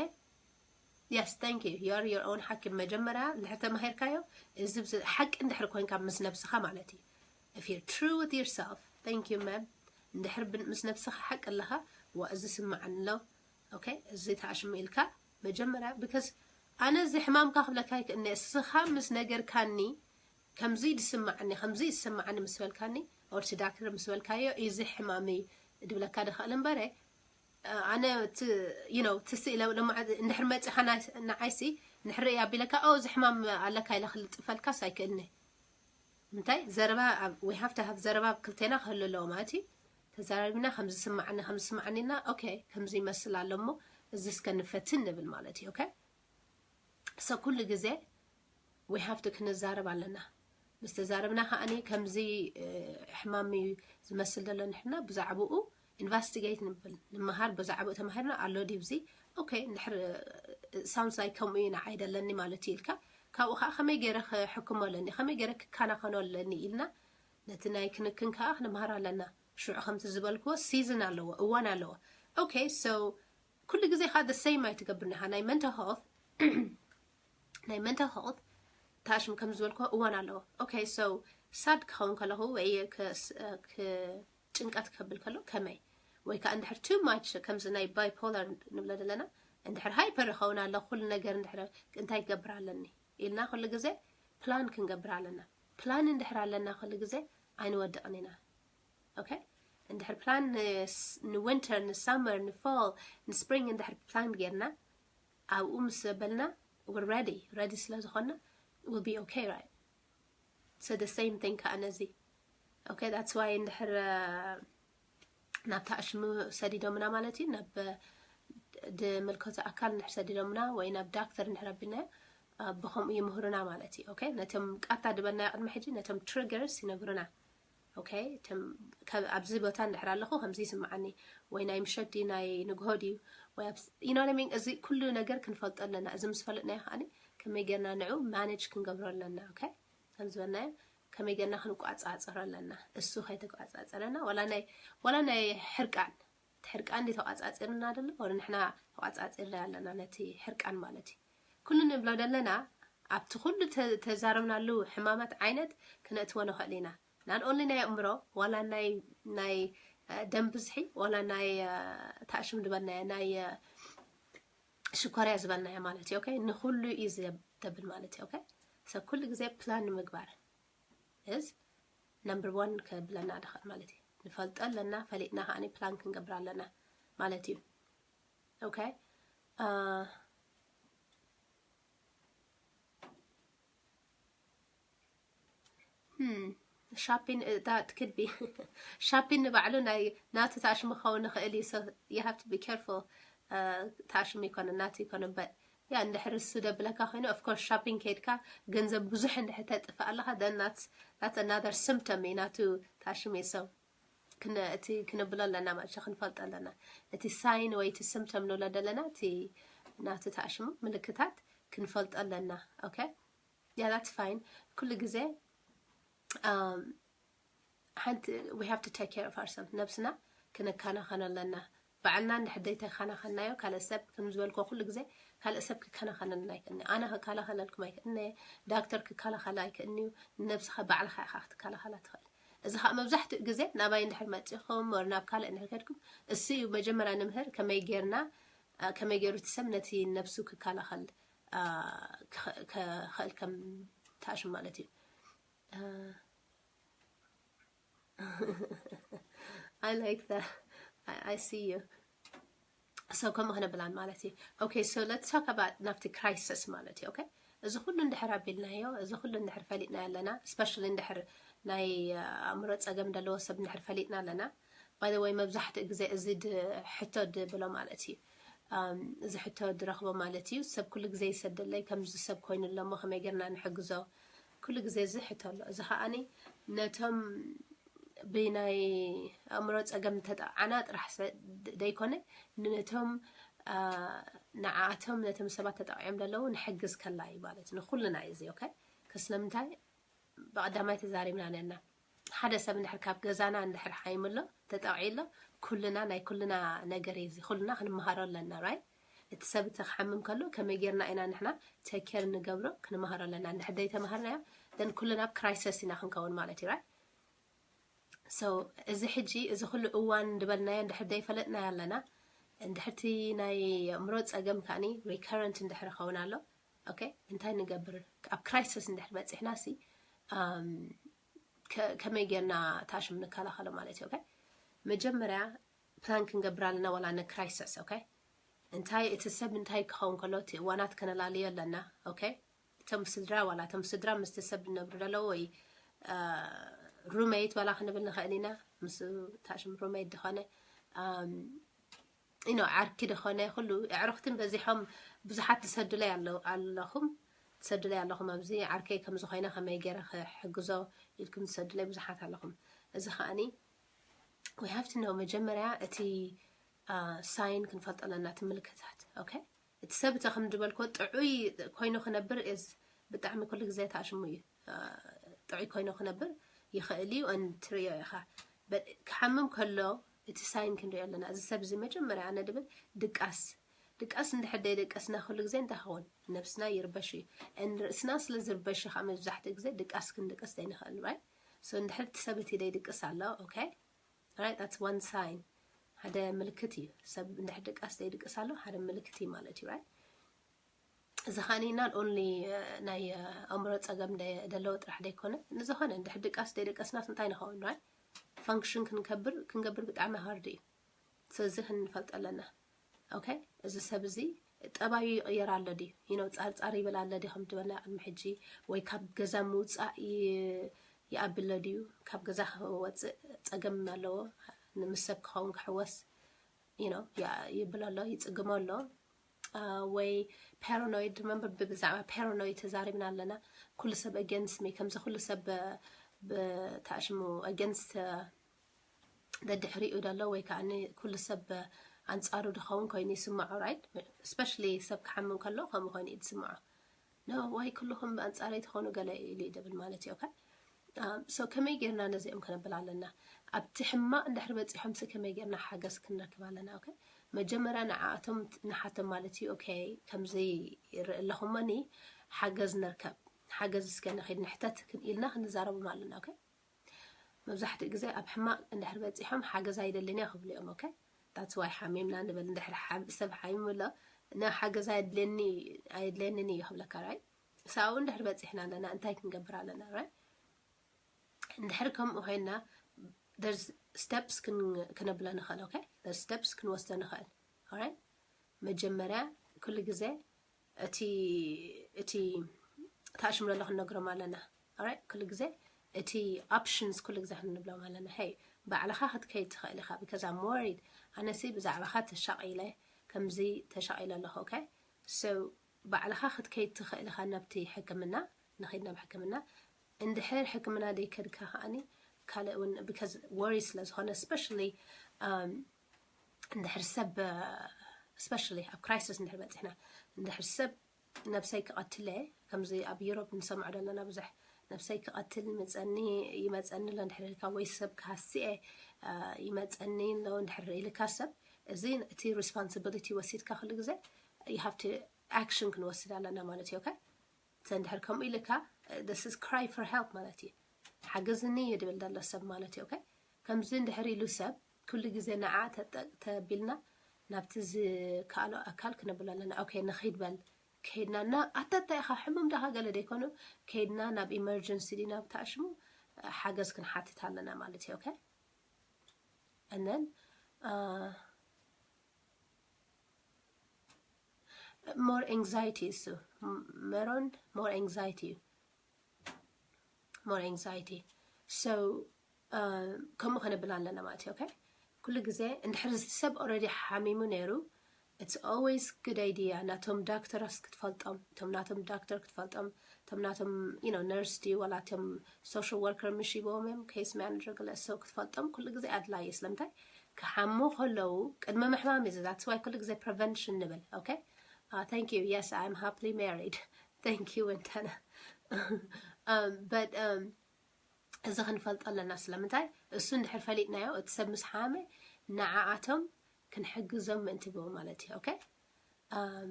yes thank you you're your own ሓኪም መጀመርያ እንድሕር ተማሂርካዮ እዚ ሓቂ እንድሕር ኮንካ ምስ ነብስኻ ማለት እዩ if you're true with yourself thank you ma'am እንድሕር ምስ ነብስኻ ሓቂ ኣለኻ ዋ እዚ ስምዓኒ ኣሎ okay እዚ ተኣሽሙ ኢልካ መጀመርያ because ኣነ እዚ ሕማምካ ክብለካ ይክእልኒ እስኻ ምስ ነገርካኒ ከምዚ ድስምዓኒ ከምዚ ይስምዓኒ ምስ በልካኒ or እቲ ዳክተር ምስ በልካዮ እዚ ሕማም እዩ ድብለካ ድኽእል እምበረ ኣነ you know ትስኢለ እንድሕር መፂኻ ንዓይሲ እንድሕር ርኢ ኣቢለካ ኦ እዚ ሕማም ኣለካ ኢለ ክልጥፈልካስ ኣይክእልኒ እንታይ ዘረባ we have to have ዘረባ ክልቴና ክህሉ ኣለዎ ማለት እዩ ተዛራሪብና ከም ዝስማዓኒ ከም ዝስማዓኒና okay ከምዚ ይመስል ኣሎ እሞ እዚ እስከ ንፈትን ንብል ማለት እዩ okay so ኩሉ ግዜ we have to ክንዛረብ ኣለና ምስ ተዛረብና ከዓኒ ከምዚ ሕማም እዩ ዝመስል ዘሎ ንሕና ብዛዕባኡ investigate ንብል ንምሃር ብዛዕባኡ ተማሂርና ኣሎ ድዩ እዚ okay እንድሕር sounds like ከምኡ እዩ ንዓይ ደለኒ ማለት እዩ ኢልካ ካብኡ ከዓ ከመይ ገይረ ክሕክሞ ኣለኒ ከመይ ገይረ ክከናኸኖ ኣለኒ ኢልና ነቲ ናይ ክንክን ከዓ ክንምሃር ኣለና ሽዑ ከምቲ ዝበልክዎ season ኣለዎ እዋን ኣለዎ okay so ኩሉ ግዜ ከዓ the same ኣይትገብርኒ ኢኻ ናይ mental health ናይ mental health ታሽም ከም ዝበልክዎ እዋን ኣለዎ okay so sad ክኸውን ከለኹ ወይ ጭንቀት ክብል ከሎ ከመይ ወይ ከዓ እንድሕር too much ከምዚ ናይ bipolar ንብሎ ዘለና እንድሕር hyper ይኸውን ኣሎ ኩሉ ነገር እንድሕር እንታይ ክገብር ኣለኒ ኢልና ኩሉ ግዜ plan ክንገብር ኣለና plan እንድሕር ኣለና ኩሉ ግዜ ኣይንወድቕን ኢና okay እንድሕር plan ን winter ን summer ን fall ን spring እንድሕር plan ጌርና ኣብኡ ምስ ዘበልና we're ready ready ስለ ዝኾንና we'll be okay right so the same thing ከዓ ነዚ okay that's why እንድሕር ናብታ ኣሽሙ ሰዲዶምና ማለት እዩ ናብ ድምልከቱ ኣካል እንድሕር ሰዲዶምና ወይ ናብ ዳክተር እንድሕር ኣቢልናዮ ብከምኡ ይምህሩና ማለት እዩ okay ነቶም ቃታ ድበልናዮ ቅድሚ ሕጂ ነቶም triggers ይነግሩና okay ኣብዚ ቦታ እንድሕር ኣለኹ ከምዚ ይስምዓኒ ወይ ናይ ምሸት ድዩ ናይ ንግሆ ድዩ ወይ you know what I mean እዚ ኩሉ ነገር ክንፈልጦ ኣለና እዚ ምስ ፈለጥናዮ ከዓ ከመይ ጌርና ንዑ manage ክንገብሮ ኣለና okay ከም ዝበልናዮ ከመይ ጌርና ክንቋጻጸሮ ኣለና እሱ ከይተቋጻጸረና ዋላ ናይ ዋላ ናይ ሕርቃን ሕርቃን ዲ ተቋጻጺርና ደሎ ወላ ንሕና ተቋጻጺርና ኣለና ነቲ ሕርቃን ማለት እዩ ኩሉ ንብሎ ደለና ኣብቲ ኩሉ ተዛረብናሉ ሕማማት ዓይነት ክነእትዎ ንኽእል ኢና not only ናይ ኣእምሮ ዋላ ናይ ናይ ደም ብዝሒ ዋላ ናይ ተኣሽም ዝበልናዮ ናይ ሽኮርያ ዝበልናዮ ማለት እዩ okay ንኩሉ እዩ ዘብል ማለት እዩ okay ሰብ ኩሉ ግዜ plan ንምግባር is number one ከብለና ድኽእል ማለት እዩ ንፈልጦ ኣለና ፈሊጥና ከዓ plan ክንገብር ኣለና ማለት እዩ okay hmm shopping that could be shopping ንባዕሉ ናይ ናቱ ታሽሙ ክኸውን ይኽእል እዩ። So you have to be careful። ታሽሙ ይኮነ ናቱ ይኮነ but ያ እንድሕር እሱ ደብለካ ኮይኑ of course shopping ከይድካ ገንዘብ ብዙሕ እንድሕር ተጥፍእ ኣለካ then that's that's another symptom እዩ ናቱ ታሽሙ እዩ። So እቲ ክንብሎ ኣለና ማለት ክንፈልጦ ኣለና እቲ ሳይን ወይ እቲ ስምፕቶም ንብሎ ዘለና እቲ ናቱ ታሽሙ ምልክታት ክንፈልጦ ኣለና። Okay yeah that's fine። ኩሉ ግዜ ሓንቲ we have to take care of ourselves ነብስና ክንከናኸኖ ኣለና። ባዕልና እንድሕር ዘይተከናኸናዮ ካልእ ሰብ ከም ዝበልኮ ኩሉ ግዜ ካልእ ሰብ ክከናኸነልና ኣይክእልኒ። ኣነ ክከላኸለልኩም ኣይክእልኒ። ዳክተር ክከላኸል ኣይክእልኒ እዩ። ንነብስኻ ባዕልኻ ኢኻ ክትከላኸላ ትኽእል። እዚ ከዓ መብዛሕትኡ ግዜ ናባይ እንድሕር መፂኹም ወር ናብ ካልእ እንድሕር ከድኩም እሱ እዩ መጀመርያ ንምህር ከመይ ጌርና ከመይ ገይሩ እቲ ሰብ ነቲ ነብሱ ክከላኸል ክኽእል ከም ተኣሽም ማለት እዩ። I like that. I, I see you. So ከምኡ ክነብላን ማለት እዩ። Okay so let's talk about ናብቲ crisis ማለት እዩ። Okay እዚ ኩሉ እንድሕር ኣቢልናዮ እዚ ኩሉ እንድሕር ፈሊጥና ኣለና especially እንድሕር ናይ ኣእምሮ ፀገም ዘለዎ ሰብ እንድሕር ፈሊጥና ኣለና። By the way መብዛሕትኡ ግዜ እዚ ሕቶ ድብሎ ማለት እዩ። እዚ ሕቶ ድረኽቦ ማለት እዩ። ሰብ ኩሉ ግዜ ይሰደለይ ከምዚ ሰብ ኮይኑ ኣለሞ ከመይ ጌርና ንሕግዞ? ኩሉ ግዜ እዚ ሕቶ ኣሎ። እዚ ከዓኒ ነቶም ብናይ ኣእምሮ ፀገም ተጠዓና ጥራሕ ደይኮነ ነቶም ንዓኣቶም ነቶም ሰባት ተጠቂዖም ዘለዉ ንሕግዝ ከላ እዩ ማለት ንኩልና እዩ እዚ። Okay ስለምንታይ ብቐዳማይ ተዛሪብና ነና ሓደ ሰብ እንድሕር ካብ ገዛና እንድሕር ሓይምሎ ተጠቂዕሎ ኩልና ናይ ኩልና ነገር እዩ እዚ ኩልና ክንመሃሮ ኣለና right? እቲ ሰብ እቲ ክሓምም ከሎ ከመይ ጌርና ኢና ንሕና take care ንገብሮ ክንመሃሮ ኣለና። እንድሕር ዘይተማሃርናዮ then ኩልና ኣብ crisis ኢና ክንከውን ማለት እዩ right? So እዚ ሕጂ እዚ ኩሉ እዋን እንድበልናዮ እንድሕር ዘይፈለጥናዮ ኣለና እንድሕርቲ ናይ ኣእምሮ ፀገም ከዓኒ recurrent እንድሕር ይኸውን ኣሎ okay እንታይ ንገብር ኣብ crisis እንድሕር በፂሕና ሲ ከመይ ጌርና ታሽም ንከላኸሎ ማለት እዩ። Okay መጀመርያ plan ክንገብር ኣለና ዋላ ን crisis okay እንታይ እቲ ሰብ እንታይ ክኸውን ከሎ እቲ እዋናት ከነላልዮ ኣለና። Okay እቶም ስድራ ዋላ እቶም ስድራ ምስቲ ሰብ ዝነብሩ ዘለዉ ወይ roommate ዋላ ክንብል ንኽእል ኢና ምስ ታሽም roommate ዝኾነ you know ዓርኪ ዝኾነ ኩሉ ኣዕሩኽትን በዚሖም ብዙሓት ትሰዱለይ ኣለኹም ትሰዱለይ ኣለኹም ኣብዚ ዓርከይ ከምዚ ኮይነ ከመይ ገይረ ክሕግዞ ኢልኩም ትሰዱለይ ብዙሓት ኣለኹም። እዚ ከዓኒ we have to know መጀመርያ እቲ ሳይን ክንፈልጦ ኣለና እቲ ምልክታት። Okay እቲ ሰብ እቲ ከም ዝበልኮ ጥዑይ ኮይኑ ክነብር is ብጣዕሚ ኩሉ ግዜ ተኣሽሙ እዩ። ጥዑይ ኮይኑ ክነብር ይኽእል እዩ ትርእዮ ኢኻ። ክሓምም ከሎ እቲ ሳይን ክንሪኦ ኣለና። እዚ ሰብ እዚ መጀመርያ ኣነ ድብል ድቃስ ድቃስ እንድሕር ደይደቀስና ኩሉ ግዜ እንታይ ኸውን ነብስና ይርበሽ እዩ። ርእስና ስለ ዝርበሽ ከዓ መብዛሕትኡ ግዜ ድቃስ ክንድቅስ ዘይንኽእል right? So እንድሕር እቲ ሰብ እቲ ደይድቅስ ኣሎ okay right that's one sign ሓደ ምልክት እዩ። ሰብ እንድሕር ድቃስ ዘይድቅስ ኣሎ ሓደ ምልክት እዩ ማለት እዩ right? እዚ ከዓኒ not only ናይ ኣእምሮ ፀገም ደለዎ ጥራሕ ደይኮነ ንዝኾነ እንድሕር ድቃስ ደይደቀስናስ እንታይ ንኸውን right? Function ክንከብር ክንገብር ብጣዕሚ hard እዩ። ስለዚ ክንፈልጥ ኣለና። Okay እዚ ሰብ እዚ ጠባዩ ይቕየር ኣሎ ድዩ you know ፃርፃር ይብል ኣሎ ድዩ ከም ዝበልና ቅድሚ ሕጂ ወይ ካብ ገዛ ምውፃእ ይኣብሎ ድዩ ካብ ገዛ ክወፅእ ፀገም ኣለዎ ንምስ ሰብ ክኸውን ክሕወስ you know ይብል ኣሎ ይፅግሞ ኣሎ። ወይ paranoid remember ብዛዕባ paranoid ተዛሪብና ኣለና። ኩሉ ሰብ against me ከምዚ ኩሉ ሰብ ብታሽሙ against ደድሕሪኡ ደሎ ወይ ከዓ ኩሉ ሰብ ኣንፃሩ ድኸውን ኮይኑ ይስምዖ right? Especially ሰብ ክሓምም ከሎ ከምኡ ኮይኑ እዩ ዝስምዖ። No ወይ ኩልኹም ኣንፃረይ ትኾኑ ገለ ኢሉ እዩ ድብል ማለት እዩ። Okay so ከመይ ጌርና ነዚኦም ክነብል ኣለና? ኣብቲ ሕማቕ እንድሕር በፂሖም ሲ ከመይ ጌርና ሓገዝ ክንረክብ ኣለና? Okay መጀመርያ ንዓኣቶም ንሓቶም ማለት እዩ። Okay ከምዚ ይርኢ ኣለኹ እሞኒ ሓገዝ ንርከብ ሓገዝ እስከ ንኺድ ንሕተት ኢልና ክንዛረቦም ኣለና። Okay መብዛሕትኡ ግዜ ኣብ ሕማቕ እንድሕር በፂሖም ሓገዝ ኣይደልን እየ ክብሉ እዮም። Okay that's why ሓሚምና ንበል እንድሕር ሰብ ሓሚሙ ኣሎ ንሓገዝ ኣይድልየንን እዩ ክብለካ right? ሳኡ እንድሕር በፂሕና ኣለና እንታይ ክንገብር ኣለና right? እንድሕር ከምኡ ኮይና there's steps ክነብሎ ንኽእል። Okay there's steps ክንወስዶ ንኽእል። Alright መጀመርያ ኩሉ ግዜ እቲ እቲ ታሽም ዘሎ ክንነግሮም ኣለና። Alright ኩሉ ግዜ እቲ options ኩሉ ግዜ ክንብሎም ኣለና። Hey, ባዕልኻ ክትከይድ ትኽእል ኢኻ because I'm worried. ኣነሲ ብዛዕባኻ ተሻቒለ፣ ከምዚ ተሻቒለ ኣለኹ። Okay, so ባዕልኻ ክትከይድ ትኽእል ኢኻ ናብቲ ሕክምና፣ ንኸይድ ናብ ሕክምና። እንድሕር ሕክምና ደይከድካ ከኣኒ ካልእ እውን because worry ስለ ዝኾነ especially um, እንድሕር ሰብ especially ኣብ crisis እንድሕር በፂሕና፣ እንድሕር ሰብ ነብሰይ ክቐትለ፣ ከምዚ ኣብ ዩሮፕ ንሰምዖ ዘለና ብዙሕ፣ ነብሰይ ክቐትል ይመፀኒ፣ ይመፀኒ ኣሎ እንድሕር ኢልካ፣ ወይ ሰብ ክሃስየ ይመፀኒ ኣሎ እንድሕር ኢልካ ሰብ፣ እዚ እቲ responsibility ወሲድካ ኩሉ ግዜ you have to action ክንወስድ ኣለና ማለት እዩ። Okay, እንድሕር ከምኡ ኢልካ this is cry for help ማለት እዩ። ሓግዝኒ እዩ ድብል ዘሎ ሰብ ማለት እዩ። Okay, ከምዚ እንድሕር ኢሉ ሰብ ኩሉ ግዜ ንዓ ተቢልና ናብቲ ዝከኣሎ ኣካል ክነብሎ ኣለና። Okay, ንኺድ በል፣ ከይድና እና ኣታ እንታይ ኢኻ ሕሙም ዳኻ ገለ ደይኮኑ፣ ከይድና ናብ emergency ድዩ ናብ ታሽሙ ሓገዝ ክንሓትት ኣለና ማለት እዩ። Okay, and then uh, more anxiety እሱ መሮን more anxiety እዩ። More anxiety, so ከምኡ ከነብል ኣለና ማለት እዩ። Okay, ኩሉ ግዜ እንድሕር ሰብ already ሓሚሙ ነይሩ it's always good idea ናቶም ዳክተርስ ክትፈልጦም፣ እቶም ናቶም ዳክተር ክትፈልጦም፣ እቶም ናቶም you know nurse ድዩ ዋላ እቶም social worker ምሽ ይበዎም እዮም case manager ገለ ሰው ክትፈልጦም ኩሉ ግዜ ኣድላይ እዩ። ስለምንታይ ክሓሙ ከለዉ ቅድሚ ምሕማም እዩ። That's why ኩሉ ግዜ prevention ንብል። Okay, uh, thank you, yes, I'm happily married. Thank you, Wentana. Um, but um, እዚ ክንፈልጦ ኣለና። ስለምንታይ እሱ እንድሕር ፈሊጥናዮ እቲ ሰብ ምስ ሓመ ንዓኣቶም ክንሕግዞም ምእንቲ ብኡ ማለት እዩ። Okay, um,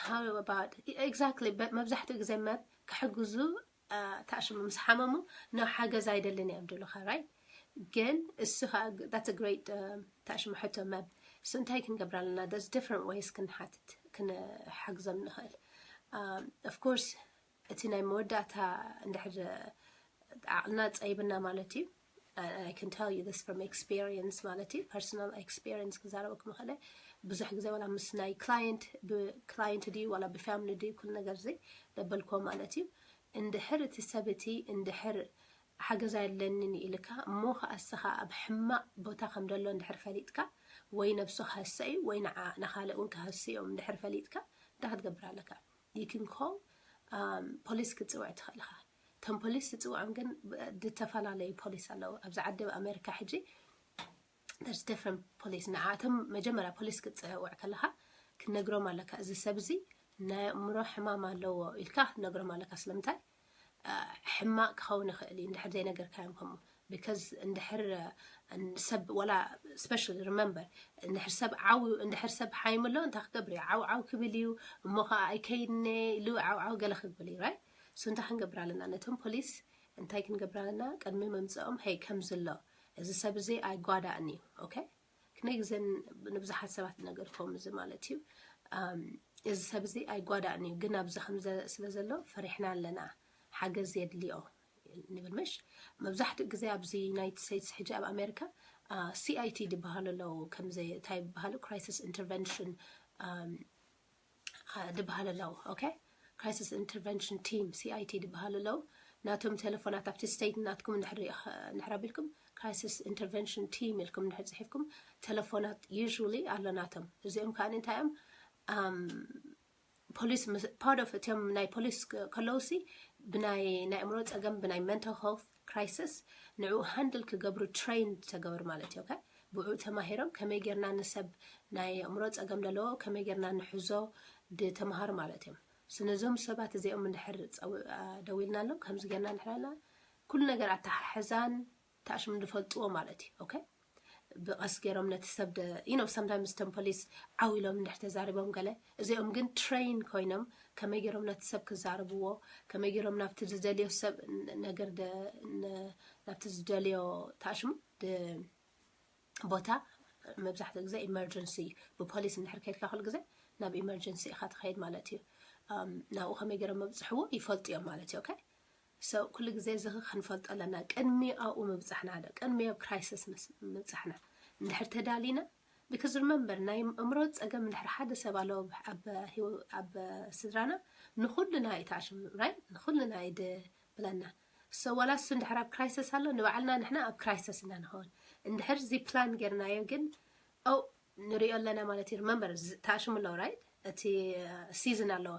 how about exactly መብዛሕትኡ ግዜ መብ ክሕግዙ ታሽሙ ምስ ሓመሙ ናብ ሓገዝ ኣይደልን እዮም ድሉኻ right? ግን እሱ that's great ታሽሙ ሕቶ መብ እሱ እንታይ ክንገብር ኣለና? There's different ways ክንሓትት ክንሓግዞም ንኽእል። Um, of course እቲ ናይ መወዳእታ እንድሕር ዓቕልና ፀይብና ማለት እዩ። I can tell you this from experience ማለት እዩ። Personal experience ክዛረበኩም ይኽእለ። ብዙሕ ግዜ ዋላ ምስ ናይ client ብ client ድዩ ዋላ ብ family ድዩ ኩሉ ነገር እዚ ደበልኮ ማለት እዩ። እንድሕር እቲ ሰብ እቲ እንድሕር ሓገዝ ኣለኒ ኢልካ እሞ ከኣስኻ ኣብ ሕማቕ ቦታ ከም ደሎ እንድሕር ፈሊጥካ ወይ ነብሱ ክሃሰ እዩ ወይ ንዓ ንኻልእ እውን ክሃስዮም እንድሕር ፈሊጥካ እንታይ ክትገብር ኣለካ? You can call ፖሊስ ክትፅውዕ ትኽእል ኢኻ። እቶም ፖሊስ ትፅውዖም ግን ዝተፈላለዩ ፖሊስ ኣለዉ ኣብዚ ዓዲ ኣብ ኣሜሪካ ሕጂ there's different police። ንዓቶም መጀመርያ ፖሊስ ክትፅውዕ ከለኻ ክነግሮም ኣለካ እዚ ሰብ እዚ ናይ ኣእምሮ ሕማም ኣለዎ ኢልካ ክትነግሮም ኣለካ። ስለምንታይ ሕማቅ ክኸውን ይኽእል እዩ እንድሕር ዘይነገርካዮም ከምኡ because እንድሕር ሰብ ወላ specially remember እንድሕር ሰብ ዓው እንድሕር ሰብ ሓይምሎ እንታይ ክገብር እዩ ዓው ዓው ክብል እዩ እሞ ከዓ ኣይከይድነ ኢሉ ዓው ዓው ገለ ክብል እዩ right? So እንታይ ክንገብር ኣለና ነቶም ፖሊስ እንታይ ክንገብር ኣለና ቅድሚ ምምፅኦም ሄይ ከምዚ ኣሎ እዚ ሰብ እዚ ኣይጓዳእን እዩ okay? ክንደይ ግዘ ንብዙሓት ሰባት ዝነገርኩም እዚ ማለት እዩ እዚ ሰብ እዚ ኣይጓዳእን እዩ ግን ኣብዚ ከም ስለ ዘሎ ፈሪሕና ኣለና ሓገዝ የድልዮ ንብል ምሽ መብዛሕትኡ ግዜ ኣብዚ ዩናይትድ ስቴትስ ሕጂ ኣብ ኣሜሪካ CIT ዝበሃሉ ኣለዉ ከምዚ እንታይ ዝበሃሉ crisis intervention ዝበሃል ኣለዉ okay crisis intervention team CIT ዝበሃል ኣለዉ ናቶም ቴሌፎናት ኣብቲ state ናትኩም እንድሕር ኣቢልኩም crisis intervention team ኢልኩም እንድሕር ፅሒፍኩም ቴሌፎናት usually ኣሎ ናቶም እዚኦም ከዓ እንታይ እዮም ፖሊስ part of እቲኦም ናይ ፖሊስ ከለውሲ ብናይ ናይ ኣእምሮ ፀገም ብናይ mental health crisis ንዕኡ handle ክገብሩ train ዝተገበሩ ማለት እዩ okay ብኡ ተማሂሮም ከመይ ጌርና ንሰብ ናይ ኣእምሮ ፀገም ዘለዎ ከመይ ጌርና ንሕዞ ዝተምሃሩ ማለት እዮም። ስነዞም ሰባት እዚኦም እንድሕር ደዊልናሎም ከምዚ ጌርና እንድሕር ኣለና ኩሉ ነገር ኣተሓሕዛን ታሽም ዝፈልጥዎ ማለት እዩ okay ብቐስ ገይሮም ነቲ ሰብ you know sometimes እቶም ፖሊስ ዓው ኢሎም እንድሕር ተዛሪቦም ገለ እዚኦም ግን train ኮይኖም ከመይ ገይሮም ነቲ ሰብ ክዛረብዎ ከመይ ገይሮም ናብቲ ዝደልዮ ሰብ ነገር ናብቲ ዝደልዮ ታሽሙ ቦታ መብዛሕትኡ ግዜ emergency ብፖሊስ እንድሕር ከይድካ ኩሉ ግዜ ናብ emergency ኢኻ ትኸይድ ማለት እዩ ናብኡ ከመይ ገይሮም መብፅሕዎ ይፈልጡ እዮም ማለት እዩ okay so ኩሉ ግዜ እዚ ክንፈልጦ ኣለና ቅድሚ ኣብኡ ምብፃሕና ዶ ቅድሚ ኣብ crisis ምብፃሕና እንድሕር ተዳሊና because remember ናይ እምሮ ፀገም እንድሕር ሓደ ሰብ ኣለዎ ኣብ ስድራና ንኩልና እዩ ታሽም right ንኩልና እዩ ብለና So ዋላ እሱ እንድሕር ኣብ crisis ኣሎ፣ ንባዕልና ንሕና ኣብ crisis ኢና ንኸውን። እንድሕር እዚ plan ጌርናዮ ግን ኦ ንሪኦ ኣለና ማለት እዩ። Remember ታሽሙ ኣሎ right? እቲ season ኣለዎ።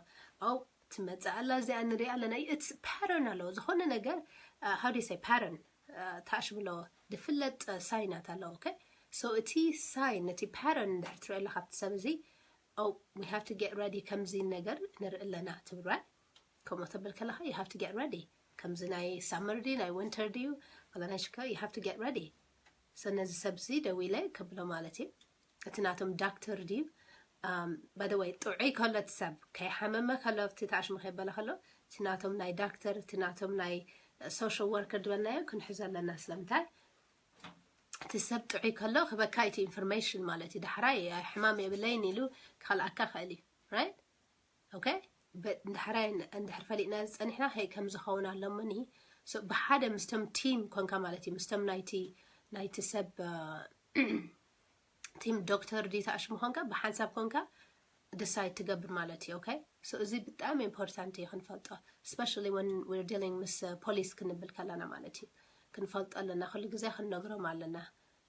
ኦ ትመጽእ ኣላ እዚኣ ንሪኣ ኣለና። It's pattern ኣለዎ። ዝኾነ ነገር how do you say pattern ታሽሙ ኣለዎ። ዝፍለጥ ሳይናት ኣለዎ። Okay? So እቲ ሳይን፣ እቲ pattern እንድሕር ትሪኦ ኣለካ ኣብቲ ሰብ እዚ ኦ we have to get ready፣ ከምዚ ነገር ንርኢ ኣለና ትብል right? ከምኡ ተብል ከለካ you have to get ready። ከምዚ ናይ summer ድዩ ናይ winter ድዩ ዋላ ናይ ሽካ you have to get ready። So ነዚ ሰብዚ ደዊለ ከብሎ ማለት እዩ። እቲ ናቶም ዳክተር ድዩ by the way ጥዑይ ከሎ እቲ ሰብ ከይሓመመ ከሎ ኣብቲ ታሽሙ ከይበለ ከሎ እቲ ናቶም ናይ ዳክተር እቲ ናቶም ናይ social worker ዝበልናዮ ክንሕዞ ኣለና። ስለምንታይ እቲ ሰብ ጥዑይ ከሎ ክበካ እቲ information ማለት እዩ። ዳሕራይ ሕማም የብለይን ኢሉ ክኸልኣካ ክእል እዩ right? Okay? እንድሕራይ እንድሕር ፈሊጥና ዝፀኒሕና ከይ ከም ዝኸውን ኣለሞኒ። ብሓደ ምስቶም ቲም ኮንካ ማለት እዩ ምስቶም ናይቲ ናይቲ ሰብ ቲም ዶክተር ዲ ተኣሽሙ ኮንካ ብሓንሳብ ኮንካ decide ትገብር ማለት እዩ። Okay? So እዚ ብጣዕሚ important እዩ ክንፈልጦ፣ especially when we're dealing ምስ ፖሊስ ክንብል ከለና ማለት እዩ። ክንፈልጦ ኣለና፣ ኩሉ ግዜ ክንነግሮም ኣለና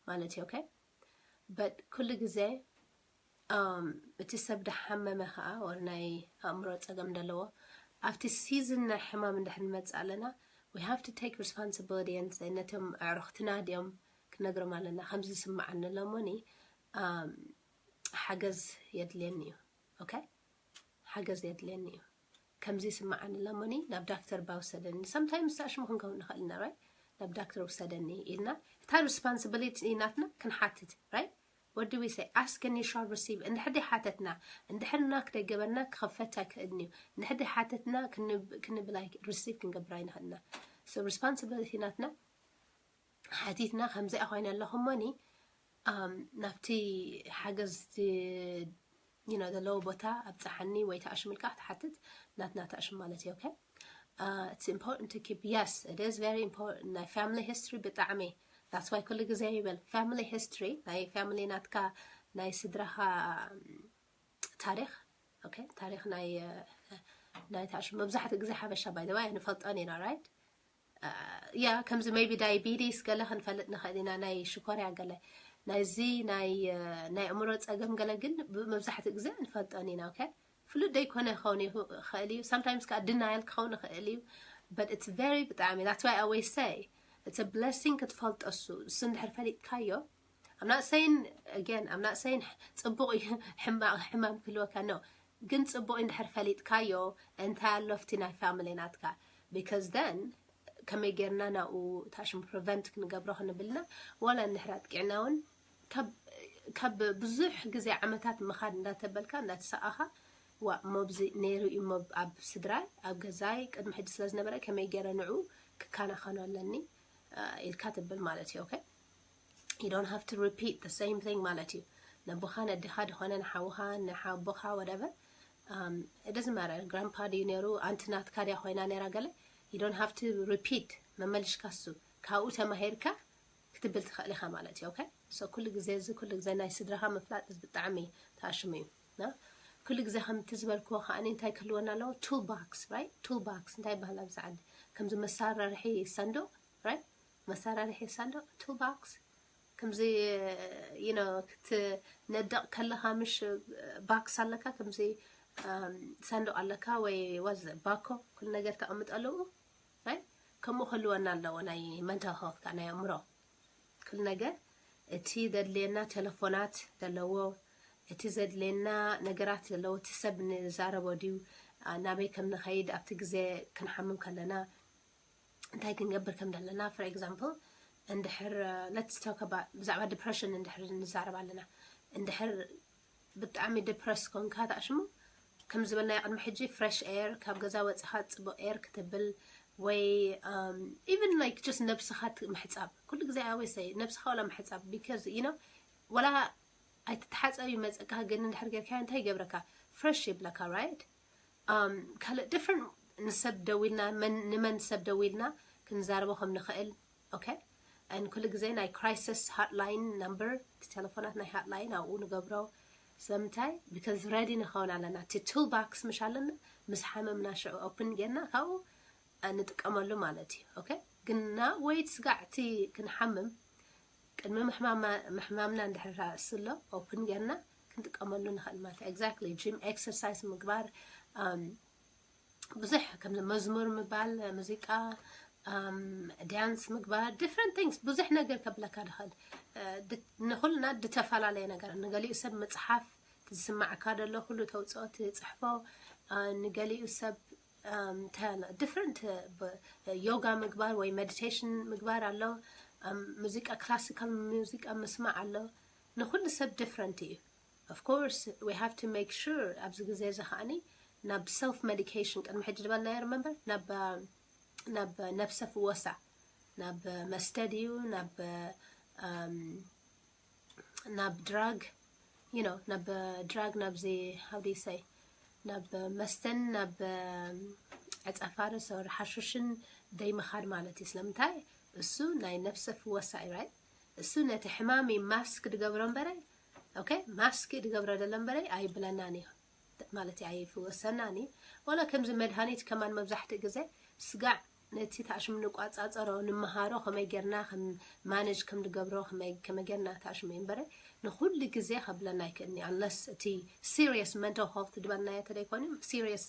ማለት እዩ። Okay? But ኩሉ ግዜ እቲ ሰብ ዳሓመመ ከዓ ወር ናይ ኣእምሮ ፀገም ዘለዎ ኣብቲ season ናይ ሕማም እንድሕር ንመፅእ ኣለና we have to take responsibility and say ነቶም ኣዕሩኽትና ድዮም ክነግሮም ኣለና። ከምዚ ዝስምዓኒ ኣለሞኒ ሓገዝ የድልየኒ እዩ። Okay? ሓገዝ የድልየኒ እዩ። ከምዚ ይስምዓኒ ኣለሞኒ ናብ ዳክተር ባ ውሰደኒ። Sometimes ታሽሙ ክንከውን ንኽእል ኢና right? ናብ ዳክተር ውሰደኒ ኢልና እታ responsibility ናትና ክንሓትት right? What do we say? Ask and you shall receive። እንድሕር ደይሓተትና እንድሕር knock ደይገበርና ክኸፈት ኣይክእልን እዩ። እንድሕር ደይሓተትና ክንብል receive ክንገብር ኣይንኽእልና። So responsibility ናትና ሓቲትና ከምዚኣ ኮይነ ኣለኹ እሞኒ ናብቲ ሓገዝ you know ዘለዎ ቦታ ኣብፀሓኒ ወይ ተኣሽምልካ ክትሓትት ናትና ተኣሽም ማለት እዩ። Okay? It's important to keep, yes, it is very important። ናይ family history ብጣዕሚ that's why ኩሉ ግዜ ይበል family history ናይ family ናትካ ናይ ስድራኻ ታሪኽ okay? ታሪኽ ናይ ናይ ተኣሽም መብዛሕትኡ ግዜ ሓበሻ by the way ኣይንፈልጦን ኢና right? ያ ከምዚ maybe diabetes ገለ ክንፈልጥ ንኽእል ኢና ናይ ሽኮርያ ገለ ናይዚ ናይ ናይ ኣእምሮ ፀገም ገለ ግን መብዛሕትኡ ግዜ ንፈልጦን ኢና። Okay? ፍሉጥ ደይኮነ ክኸውን ይኽእል እዩ። Sometimes ከዓ denial ክኸውን ይኽእል እዩ። But it's very ብጣዕሚ that's why I always say it's a blessing ክትፈልጦ እሱ እሱ እንድሕር ፈሊጥካዮ I'm not saying again I'm not saying ፅቡቕ እዩ ሕማም ክህልወካ no ግን ፅቡቕ እንድሕር ፈሊጥካዮ እንታይ ኣሎ ኣብቲ ናይ family ናትካ because then ከመይ ጌርና ናብኡ ታሽም prevent ክንገብሮ ክንብልና ዋላ እንድሕር ኣጥቂዕና እውን ካብ ብዙሕ ግዜ ዓመታት ምኻድ እንዳተበልካ እንዳተሰኣኻ ዋ ሞብዚ ነይሩ እዩ ሞብ ኣብ ስድራይ ኣብ ገዛይ ቅድሚ ሕጂ ስለ ዝነበረ ከመይ ገይረ ንዑ ክከናኸኖ ኣለኒ ኢልካ ትብል ማለት እዩ። Okay? You don't have to repeat the same thing ማለት እዩ። ነቦኻ ነዲኻ ድኾነ ንሓውኻ ንሓቦኻ whatever it doesn't matter grandpa ድዩ ነይሩ ኣንቲ ናትካ ድያ ኮይና ነይራ ገለ you don't have to repeat መመልሽካ እሱ ካብኡ ተማሂርካ ክትብል ትኽእል ኢኻ ማለት እዩ። Okay? So ኩሉ ግዜ እዚ ኩሉ ግዜ ናይ ስድራኻ ምፍላጥ እዚ ብጣዕሚ ተኣሽሙ እዩ። ኩሉ ግዜ ከምቲ ዝበልክዎ ከዓኒ እንታይ ክህልወና ኣለዎ tool box right? Tool box እንታይ ይበሃል ኣብዚ ዓዲ ከምዚ መሳራርሒ ሳንዱቕ right? መሳራርሒ ሳንዱቕ tool box ከምዚ you know ክትነድቕ ከለኻ ምሽ box ኣለካ ከምዚ ሳንዱቕ ኣለካ ወይ was ባኮ ኩሉ ነገር ተቐምጠሉ right? ከምኡ ክህልወና ኣለዎ ናይ mental health ካ ናይ ኣእምሮ ኩሉ ነገር እቲ ዘድልየና ቴሌፎናት ዘለዎ እቲ ዘድልየና ነገራት ዘለዎ እቲ ሰብ ንዛረቦ ድዩ ናበይ ከም ንኸይድ ኣብቲ ግዜ ክንሓምም ከለና እንታይ ክንገብር ከም ዘለና for example እንድሕር let's talk about ብዛዕባ depression እንድሕር ንዛረብ ኣለና እንድሕር ብጣዕሚ depress ኮንካ ተኣሽሙ ከም ዝበልናዮ ቅድሚ ሕጂ fresh air ካብ ገዛ ወፅኻ ፅቡቅ air ክትብል ወይ even like just ነብስኻ ምሕፃብ ኩሉ ግዜ ኣወይ ሰይ ነብስኻ ዋላ ምሕፃብ because you know ዋላ ኣይትተሓፀብ ይመፀካ ግን እንድሕር ጌርካዮ እንታይ ይገብረካ fresh ይብለካ right ካልእ different ንሰብ ደዊልና ንመን ሰብ ደዊልና ክንዛረቦ ከም ንኽእል okay and ኩሉ ግዜ ናይ crisis hotline number እቲ ቴሌፎናት ናይ hotline ኣብኡ ንገብሮ ስለምንታይ because ready ንኸውን ኣለና እቲ tool box ምሽ ኣለና ምስ ሓመምና ሽዑ open ጌርና ካብኡ ንጥቀመሉ ማለት እዩ። ኦኬ፣ ግና ወይት ስጋዕቲ ክንሓምም ቅድሚ ምሕማምና እንድሕር ራእሲ ኣሎ ኦፕን ጌርና ክንጥቀመሉ ንኽእል ማለት እዩ። Exactly፣ ጂም፣ ኤክሰርሳይዝ ምግባር፣ ብዙሕ ከም መዝሙር ምባል፣ ሙዚቃ፣ ዳንስ ምግባር፣ different things፣ ብዙሕ ነገር ከብለካ ድኽእል። ንኹልና ዝተፈላለየ ነገር፣ ንገሊኡ ሰብ ምፅሓፍ፣ ዝስማዕካ ደሎ ኩሉ ተውፅኦ ትፅሕፎ፣ ንገሊኡ ሰብ different፣ ዮጋ ምግባር ወይ ሜዲቴሽን ምግባር ኣሎ። ሙዚቃ፣ ክላሲካል ሙዚቃ ምስማዕ ኣሎ። ንኩሉ ሰብ different እዩ። Of course we have to make sure ኣብዚ ግዜ እዚ ከዓኒ ናብ ሰልፍ ሜዲኬሽን ቅድሚ ሕጂ ዝበልናዮ remember ናብ ናብ ነብሰ ፍወሳ ናብ መስተ ድዩ ናብ ናብ ድራግ you know ናብ ድራግ ናብዚ how do you say ናብ መስተን ናብ ዕፀፋርስ ሓሽሽን ደይምኻድ ማለት እዩ። ስለምንታይ እሱ ናይ ነብሰ ፍወሳ እዩ right። እሱ ነቲ ሕማም እዩ ማስክ ድገብሮ እምበረ okay ማስክ ድገብሮ ደሎ እምበረ ኣይብለናን እዩ ማለት እዩ ኣይፍወሰናን እዩ። ዋላ ከምዚ መድሃኒት ከማን መብዛሕትኡ ግዜ ስጋዕ ነቲ ታሽም ንቋፃፀሮ ንምሃሮ ከመይ ጌርና ከም ማነጅ ከም ንገብሮ ከመይ ጌርና ታሽም እዩ እምበረ ንኩሉ ግዜ ከብለና ኣይክእልኒ unless እቲ serious mental health ድበልናዮ ተደይኮይኑ serious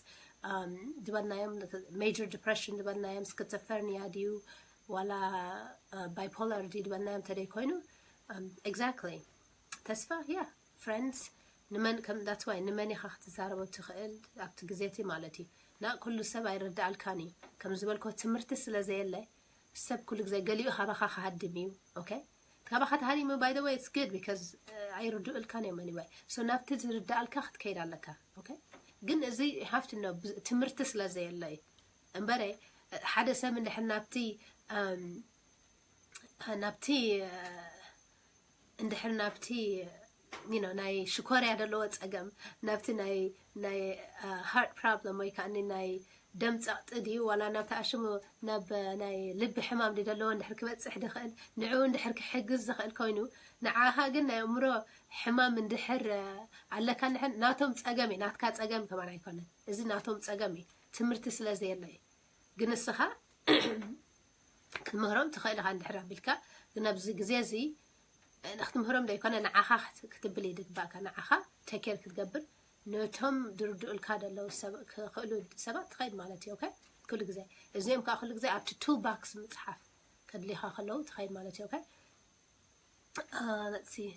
ድበልናዮም major depression ድበልናዮም schizophrenia ድዩ ዋላ bipolar ድዩ ድበልናዮም ተደይኮይኑ exactly ተስፋ yeah friends ንመን ከም that's why ንመን ኢኻ ክትዛረቦ ትኽእል ኣብቲ ግዜ እቲ ማለት እዩ። ና ኩሉ ሰብ ኣይርዳኣልካን እዩ ከም ዝበልኮ ትምህርቲ ስለ ዘየለ ሰብ ኩሉ ግዜ ገሊኡ ካባኻ ክሃድም እዩ okay ካባኻ ተሃዲሙ by the way it's good because ኣይርድኡልካን እዮም anyway so ናብቲ ዝርዳኣልካ ክትከይድ ኣለካ okay ግን እዚ have to know ትምህርቲ ስለ ዘየለ እዩ እምበረ ሓደ ሰብ እንድሕር ናብቲ ናብቲ እንድሕር ናብቲ you know ናይ ሽኮርያ ዘለዎ ፀገም ናብቲ ናይ ናይ heart problem ወይ ከዓ ናይ ደም ፀቕጢ ድዩ ዋላ ናብቲ ኣሽሙ ናብ ናይ ልቢ ሕማም ድዩ ዘለዎ እንድሕር ክበፅሕ ድኽእል ንዕኡ እንድሕር ክሕግዝ ዝኽእል ኮይኑ ንዓኻ ግን ናይ እምሮ ሕማም እንድሕር ኣለካ እንድሕር ናቶም ፀገም እዩ ናትካ ፀገም ከማን ኣይኮነን እዚ ናቶም ፀገም እዩ ትምህርቲ ስለ ዘየለ እዩ ግን እስኻ ክትምህሮም ትኽእል ኢኻ እንድሕር ኣቢልካ ግን ኣብዚ ግዜ እዚ ንክትምህሮም ዘይኮነ ንዓኻ ክትብል ይድግባእካ ንዓኻ ተኬር ክትገብር ነቶም ድርድኡልካ ደለዉ ክኽእሉ ሰባት ትኸይድ ማለት እዩ okay ኩሉ ግዜ እዚኦም ከዓ ኩሉ ግዜ ኣብቲ ቱል ባክስ ምፅሓፍ ከድሊኻ ከለዉ ትኸይድ ማለት እዩ okay let's see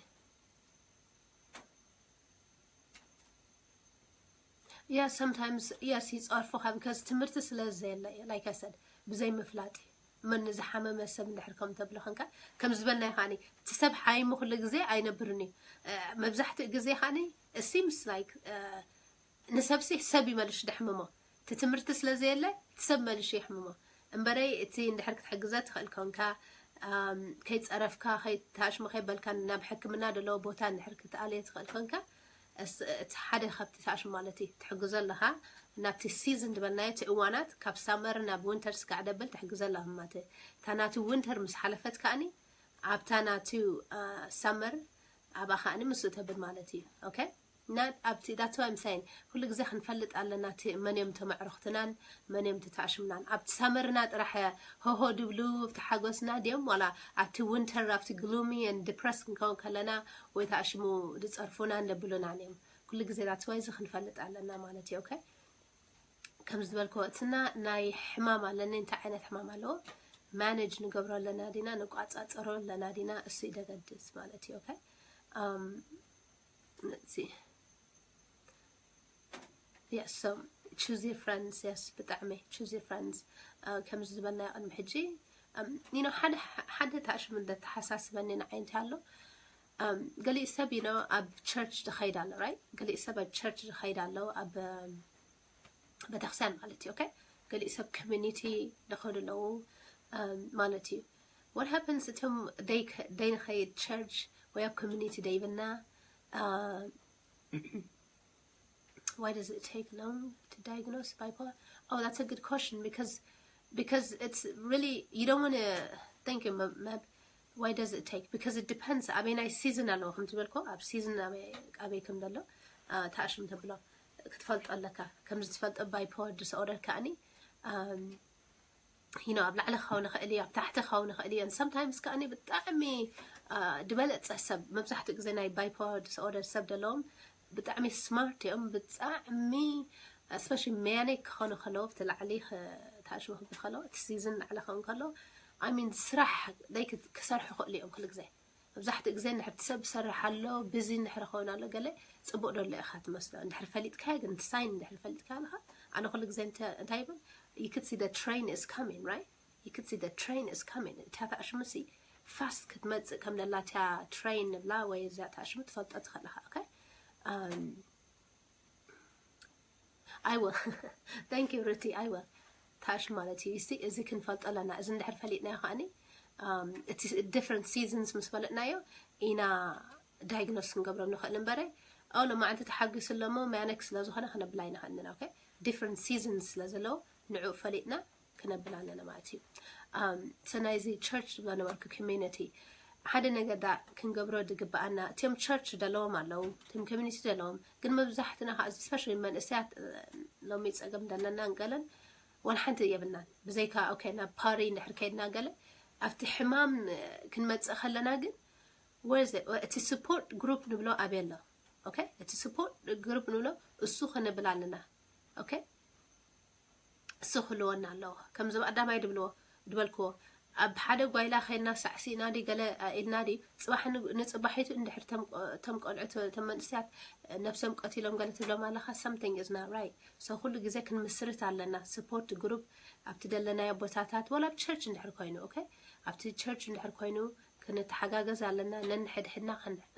yeah sometimes yes ይፀርፉኻ because ትምህርቲ ስለ ዘየለ like I said ብዘይ ምፍላጥ እዩ መን ዝሓመመ ሰብ እንድሕር ከም ተብሎ ከንካ ከም ዝበልናዮ ከዓኒ እቲ ሰብ ሓይሙ ኩሉ ግዜ ኣይነብርን እዩ መብዛሕትኡ ግዜ ከዓኒ it seems like ንሰብሲ ሰብ ይመልሽ ደሕምሞ እቲ ትምህርቲ ስለ ዘየለ እቲ ሰብ መሊሹ የሕምሞ እምበረይ እቲ እንድሕር ክትሕግዘ ትኽእል ኮንካ ከይፀረፍካ ከይተኣሽሙ ከይበልካ ናብ ሕክምና ዘለዎ ቦታ እንድሕር ክትኣልየ ትኽእል ኮንካ እቲ ሓደ ካብቲ ተኣሽሙ ማለት እዩ ትሕግዞ ኣለኻ ናብቲ ሲዝን ዝበልናዮ እቲ እዋናት ካብ ሳመር ናብ ዊንተር ስጋዕ ደብል ትሕግዞ ኣለኻ ማለት እታ ናቲ ዊንተር ምስ ሓለፈት ከኣኒ ኣብታ ናቲ ሳመር ኣብኣ ከኣኒ ምስኡ ተብል ማለት እዩ okay እና ኣብቲ that's why I'm saying ኩሉ ግዜ ክንፈልጥ ኣለና እቲ መን እዮም ተመዕርኽትናን መን እዮም ተታሽምናን ኣብቲ ሳመርና ጥራሕ ሆሆ ድብሉ ኣብቲ ሓጎስና ድዮም ዋላ ኣብቲ ዊንተር ኣብቲ ግሉሚ and depressed ክንከውን ከለና ወይ ተኣሽሙ ዝፀርፉናን ዘብሉናን እዮም ኩሉ ግዜ that's why እዚ ክንፈልጥ ኣለና ማለት እዩ okay ከም ዝበልክዎ እትና ናይ ሕማም ኣለኒ እንታይ ዓይነት ሕማም ኣለዎ ማነጅ ንገብሮ ኣለና ዲና ንቋፃፀሮ ኣለና ዲና እሱ ይደገድስ ማለት እዩ okay let's see yes so choose your friends yes ብጣዕሚ choose your friends ከምዚ ዝበልናዮ ቅድሚ ሕጂ you know ሓደ ሓደ ታሽም እንደተሓሳስበኒ ንዓይ እንታይ ኣሎ ገሊእ ሰብ you know ኣብ ቸርች ዝኸይድ ኣሎ right ገሊእ ሰብ ኣብ ቸርች ዝኸይድ ኣሎ ኣብ ቤተክርስትያን ማለት እዩ okay ገሊእ ሰብ ኮሚኒቲ ዝኸዱ ኣለዉ ማለት እዩ what happens እቶም ደይንኸይድ ቸርች ወይ ኣብ ኮሚኒቲ ደይብና why does it take long to diagnose bipolar? Oh, that's a good question because because it's really you don't want to thank you Meb. Why does it take? Because it depends. ኣበይ ናይ ሲዝን ኣለዎ ከም ዝበልኮ ኣብ ሲዝን ኣበይ ከም ዘሎ ተኣሽም ተብሎ ክትፈልጦ ኣለካ ከምዚ ትፈልጦ bipolar disorder ከኣኒ you know ኣብ ላዕሊ ክኸውን ይኽእል እዩ፣ ኣብ ታሕቲ ክኸውን ይኽእል እዩ። Sometimes ከኣኒ ብጣዕሚ ዝበለፀ ሰብ፣ መብዛሕትኡ ግዜ ናይ bipolar disorder ሰብ ዘለዎም ብጣዕሚ smart እዮም፣ ብጣዕሚ especially manic ክኾኑ ከለዉ፣ እቲ ላዕሊ ተኣሽሙ ክብል ከለዉ፣ እቲ season ላዕሊ ክኸውን ከሎ I mean ስራሕ ደይ ክሰርሑ ክእሉ እዮም ኩሉ ግዜ። መብዛሕትኡ ግዜ እንድሕር እቲ ሰብ ዝሰርሕ ኣሎ፣ busy እንድሕር ክኸውን ኣሎ፣ ገለ ፅቡቅ ደሎ ኢኻ ትመስሎ። እንድሕር ፈሊጥካዮ ግን፣ እቲ sign እንድሕር ፈሊጥካዮ ኣለኻ፣ ኣነ ኩሉ ግዜ እንታይ ይብል፣ you could see the train is coming, right? You could see the train is coming. እታ ተኣሽሙ ሲ fast ክትመፅእ ከም ደላ እታ train ንብላ ወይ እዛ ተኣሽሙ ትፈልጦ ትኽእል ኢኻ። Okay? I will. Thank you, Ruti. I will. ታሽ ማለት እዩ። እዚ ክንፈልጦ ኣለና። እዚ እንድሕር ፈሊጥናዮ ከዓኒ እቲ different seasons ምስ ፈለጥናዮ ኢና diagnose ክንገብሮ ንኽእል እምበረ ኦ ሎማዓንቲ ተሓጒሱ ኣለሞ manic ስለ ዝኾነ ክነብላ ኣይንኽእልን ኢና። Okay? Different seasons ስለ ዘለዎ ንዑ ፈሊጥና ክነብል ኣለና ማለት እዩ። ሰናይዚ church ዝብላ ነበርኩ community ሓደ ነገር ዳ ክንገብሮ ዝግበኣና እቲም church ዘለዎም ኣለዉ፣ እቲም community ዘለዎም ግን መብዛሕትና ከዓ especially መንእሰያት ሎሚ ፀገም ዘለና እንቀለን ዋላ ሓንቲ የብልናን። ብዘይካ okay ናብ party እንድሕር ከይድና ገለ ኣብቲ ሕማም ክንመፅእ ከለና ግን እቲ support group ንብሎ ኣበይ ኣሎ? Okay? እቲ support group ንብሎ እሱ ክንብል ኣለና። Okay? እሱ ክህልወና ኣለዎ። ከምዚ ኣዳማይ ድብልዎ ድበልክዎ ኣብ ሓደ ጓይላ ከይና ሳዕሲእና ዲ ገለ ኢልና ዲ ፅባሕ ንፅባሒቱ እንድሕር ተም ቆልዑ ተም መንእስያት ነብሶም ቀቲሎም ገለ ትብሎም ኣለካ something is not right። So ኩሉ ግዜ ክንምስርት ኣለና support group ኣብቲ ደለናዮ ቦታታት ወላ ኣብ church እንድሕር ኮይኑ okay ኣብቲ church እንድሕር ኮይኑ ክንተሓጋገዝ ኣለና፣ ነንሕድሕድና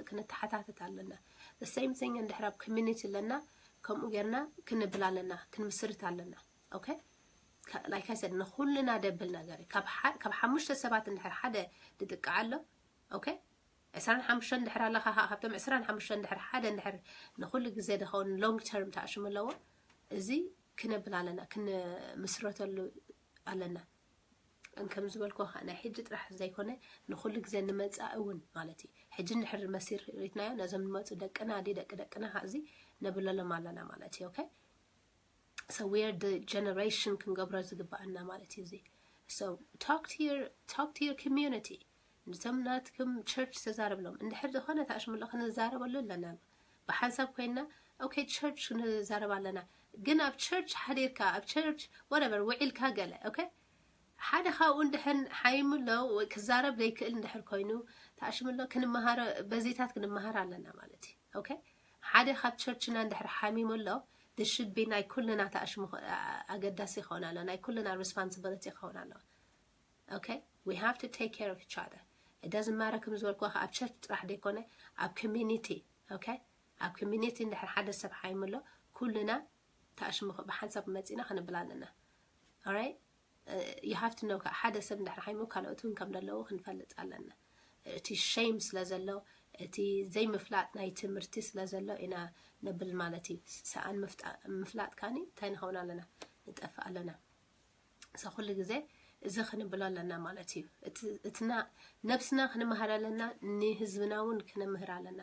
ክንተሓታተት ኣለና። The same thing እንድሕር ኣብ community ኣለና ከምኡ ጌርና ክንብል ኣለና፣ ክንምስርት ኣለና። Okay? Like I said ንኹልና ደብል ነገር እዩ። ካብ ሓሙሽተ ሰባት እንድሕር ሓደ ድጥቃዕ ኣሎ okay? ዕስራን ሓሙሽተን እንድሕር ኣለኻ ከዓ ካብቶም ዕስራን ሓሙሽተን እንድሕር ሓደ እንድሕር ንኹሉ ግዜ ድኸውን long term ተኣሽሙ ኣለዎ። እዚ ክነብል ኣለና፣ ክንምስረተሉ ኣለና። ከም ዝበልኩ ከዓ ናይ ሕጂ ጥራሕ ዘይኮነ ንኹሉ ግዜ ንመፃኢ እውን ማለት እዩ። ሕጂ እንድሕር መሲር ሪትናዮ ነዞም ንመፁ ደቅና ዲ ደቂ ደቅና ከዓ እዚ ነብለሎም ኣለና ማለት እዩ። Okay? So we're the generation ክንገብሮ ዝግበኣና ማለት እዩ እዚ። So talk to your talk to your community። ነቶም ናትኩም church ተዛረብሎም። እንድሕር ዝኾነ ተኣሽምሎ ክንዛረበሉ ኣለና። ብሓንሳብ ኮይና okay church ንዛረብ ኣለና። ግን ኣብ church ሓዲርካ ኣብ church whatever ውዒልካ ገለ okay ሓደ ካብኡ እንድሕር ሓይምሎ ክዛረብ ዘይክእል እንድሕር ኮይኑ ተኣሽምሎ ክንመሃሮ በዚታት ክንመሃር ኣለና ማለት እዩ። Okay ሓደ ካብ church ና እንድሕር ሓሚሙ ኣሎ this should be ናይ ኩልና ተኣሽሙ ኣገዳሲ ይኸውን ኣሎ፣ ናይ ኩልና responsibility ይኸውን ኣሎ። Okay we have to take care of each other። It doesn't matter ከም ዝበልኩ ኣብ church ጥራሕ ዘይኮነ ኣብ community okay ኣብ community እንድሕር ሓደ ሰብ ሓይምሎ ኩልና ተኣሽሙ ብሓንሳብ መፂና ክንብል ኣለና። Alright you have to know ሓደ ሰብ እንድሕር ሓይሙ ካልኦት እውን ከም ዘለዉ ክንፈልጥ ኣለና። እቲ shame ስለ ዘሎ እቲ ዘይምፍላጥ ናይ ትምህርቲ ስለ ዘሎ ኢና ንብል ማለት እዩ። ሰኣን ምፍላጥ ካኒ እንታይ ንኸውን ኣለና ንጠፍእ ኣለና። So ኩሉ ግዜ እዚ ክንብሎ ኣለና ማለት እዩ። እትና ነብስና ክንመሃር ኣለና፣ ንህዝብና እውን ክንምህር ኣለና፣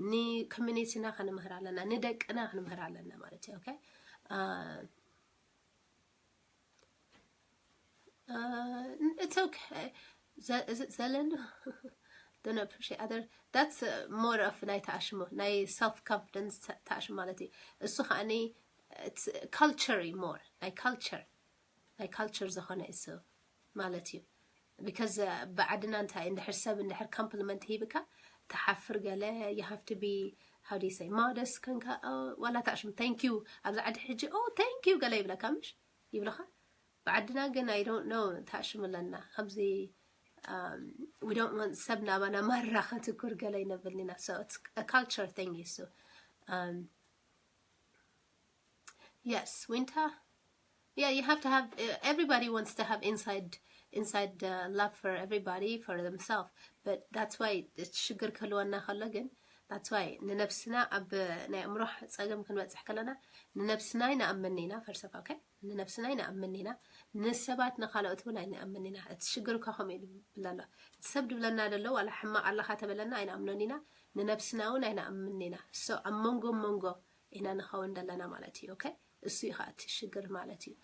ን community ና ክንምህር ኣለና፣ ንደቅና ክንምህር ኣለና ማለት እዩ። Okay it's okay ዘለሉ don't appreciate other that's more of ናይ ተኣሽሙ ናይ self confidence ተኣሽሙ ማለት እዩ። እሱ ከዓኒ culture እዩ more ናይ culture ናይ culture ዝኾነ እሱ ማለት እዩ። Because ብዓድና እንታይ እንድሕር ሰብ እንድሕር compliment ሂብካ ትሓፍር ገለ you have to be how do you say modest ከንካ ዋላ ተኣሽሙ thank you ኣብዚ ዓዲ ሕጂ oh thank you ገለ ይብለካ ምሽ ይብለኻ። ብዓድና ግን I don't know ተኣሽሙ ኣለና ከምዚ we don't want ሰብ ናባና ማራ ከትኩር ገለ ይነብልኒና። So it's a culture thing እሱ። Yes, winter. Yeah, you have to have uh, everybody wants to have inside inside uh, love for everybody for themselves. But that's why ሽግር ክህልወና ከሎ ግን that's why ንነብስና ኣብ ናይ ኣእምሮ ፀገም ክንበፅሕ ከለና ንነብስና ኣይንኣምን ኢና። First of all okay ንነብስና ኣይንኣምን ኢና። ንሰባት ንካልኦት እውን ኣይንኣምን ኢና። እቲ ሽግር እኳ ከምኡ እዩ ዝብል ኣሎ። እቲ ሰብ ድብለና ደሎ ዋላ ሕማቕ ኣለካ ተበለና ኣይንኣምኖን ኢና። ንነብስና እውን ኣይንኣምን ኢና። So ኣብ መንጎ መንጎ ኢና ንኸውን ዘለና ማለት እዩ። Okay እሱ እዩ ከዓ እቲ ሽግር ማለት እዩ።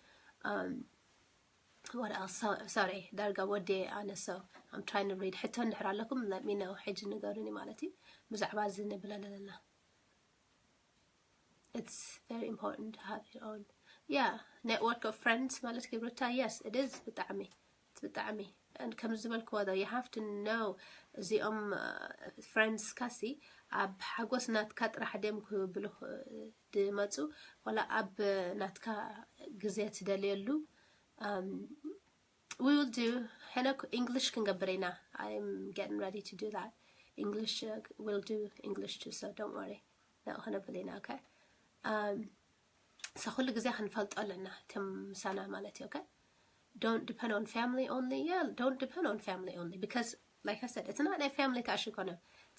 What else? Sorry, ዳርጋ ወዴ ኣነሰው I'm trying to read. ሕቶ እንድሕር ኣለኩም let me know. ሕጂ ንገሩኒ ማለት እዩ ብዛዕባ እዚ ንብለለና። It's very important to have your own, yeah, network of friends ማለት ክብርታ። Yes, it is. ብጣዕሚ ብጣዕሚ ከም ዝበልክዎ though you have to know እዚኦም friends ካሲ ኣብ ሓጎስ ናትካ ጥራሕ ደም ክብሉ ድመፁ ዋላ ኣብ ናትካ ግዜ ትደልየሉ። We will do. ሕነ English ክንገብር ኢና. I'm getting ready to do that. English, we'll do English too, so don't worry. ንኡ ክንብል ኢና። Okay. So ኩሉ ግዜ ክንፈልጦ ኣለና እቶም ምሳና ማለት እዩ። Okay. Don't depend on family only. Yeah, don't depend on family only because like I said, it's not ናይ family ተኣሽ ይኮነ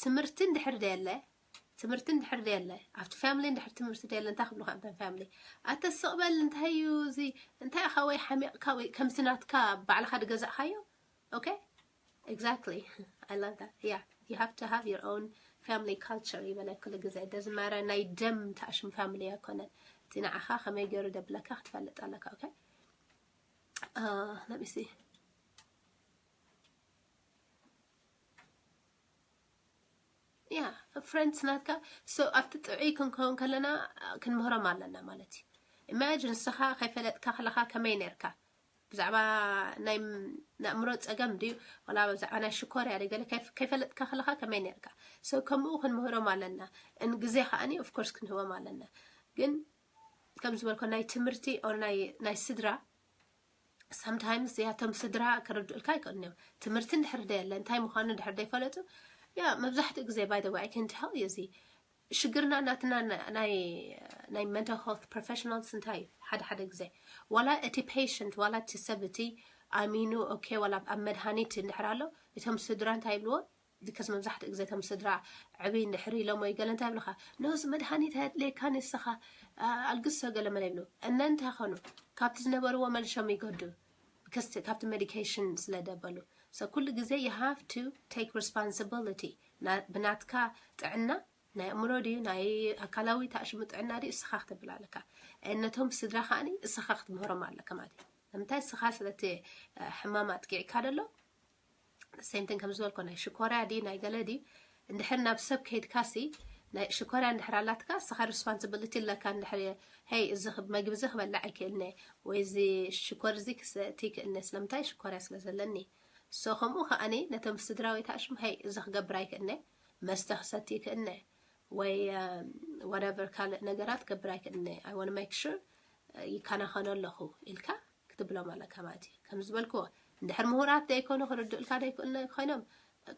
ትምህርቲ እንድሕር ደየለ ትምህርቲ እንድሕር ደየለ ኣብቲ family እንድሕር ትምህርቲ ደየለ እንታይ ክብሉካ እንተ family ኣተስቕበል እንታይ እዩ እዚ እንታይ ኢኻ ወይ ሓሚቕካ ወይ ከምዚ ናትካ ባዕልኻ ድገዛእካዮ። Okay. Exactly. I love that. Yeah, you have to have your own family culture ይበለ ኩሉ ግዜ ደዝማረ ናይ ደም ተኣሽም family ኣይኮነን እቲ ንዓኻ ከመይ ገይሩ ደብለካ ክትፈልጥ ኣለካ። Okay. Let me see. Yeah, friends ናትካ so ኣብቲ ጥዑይ ክንከውን ከለና ክንምህሮም ኣለና ማለት እዩ። Imagine ንስኻ ከይፈለጥካ ከለኻ ከመይ ነርካ ብዛዕባ ናይ ኣእምሮ ፀገም ድዩ ዋላ ብዛዕባ ናይ ሽኮርያ ገለ ከይፈለጥካ ከለኻ ከመይ ነርካ። So ከምኡ ክንምህሮም ኣለና። ን ግዜ ከዓኒ of course ክንህቦም ኣለና። ግን ከም ዝበልኮ ናይ ትምህርቲ or ናይ ስድራ sometimes ያቶም ስድራ ክርድኡልካ ኣይክእሉን እዮም። ትምህርቲ እንድሕር ደየለ እንታይ ምዃኑ እንድሕር ደይፈለጡ ያ መብዛሕትኡ ግዜ by the way I can tell you እዚ ሽግርና ናትና ናይ ናይ mental health professionals እንታይ እዩ ሓደ ሓደ ግዜ ዋላ እቲ patient ዋላ እቲ ሰብ እቲ ኣሚኑ okay ዋላ ኣብ መድሃኒት እንድሕር ኣሎ እቶም ስድራ እንታይ ይብልዎ because መብዛሕትኡ ግዜ እቶም ስድራ ዕብይ እንድሕር ኢሎም ወይ ገለ እንታይ ይብልኻ ነዚ መድሃኒት ኣየድልየካ ንስኻ ኣልግሶ ገለ መለ ይብሉ እነ እንታይ ኾኑ ካብቲ ዝነበርዎ መልሾም ይገዱ because ካብቲ medication ስለ ደበሉ so ኩሉ ግዜ you have to take responsibility ብናትካ ጥዕና ናይ ኣእምሮ ድዩ ናይ ኣካላዊ ተኣሽሙ ጥዕና ድዩ እስኻ ክትብል ኣለካ ነቶም ስድራ ከዓኒ እስኻ ክትምህሮም ኣለካ ማለት እዩ ንምንታይ እስኻ ስለቲ ሕማም ኣጥቂዕካ ደሎ same thing ከም ዝበልኮ ናይ ሽኮርያ ድዩ ናይ ገለ ድዩ እንድሕር ናብ ሰብ ከይድካሲ ናይ ሽኮርያ እንድሕር ኣላትካ እስኻ responsibility ኣለካ እንድሕር hey እዚ መግቢ እዚ ክበልዕ ኣይክእልነ ወይ እዚ ሽኮር እዚ ክሰቲ ይክእልነ ስለምንታይ ሽኮርያ ስለ ዘለኒ so ከምኡ ከዓኒ ነቶም ስድራ ወይ ተኣሽሙ hey እዚ ክገብር ኣይክእልነ መስተ ክሰቲ ይክእልነ ወይ whatever ካልእ ነገራት ክገብር ኣይክእልነ I want make sure ይከናኸኖ ኣለኹ ኢልካ ክትብሎም ኣለካ ማለት እዩ ከም ዝበልክዎ እንድሕር ምሁራት ደይኮኑ ክርድኡልካ ደይክእሉ ኮይኖም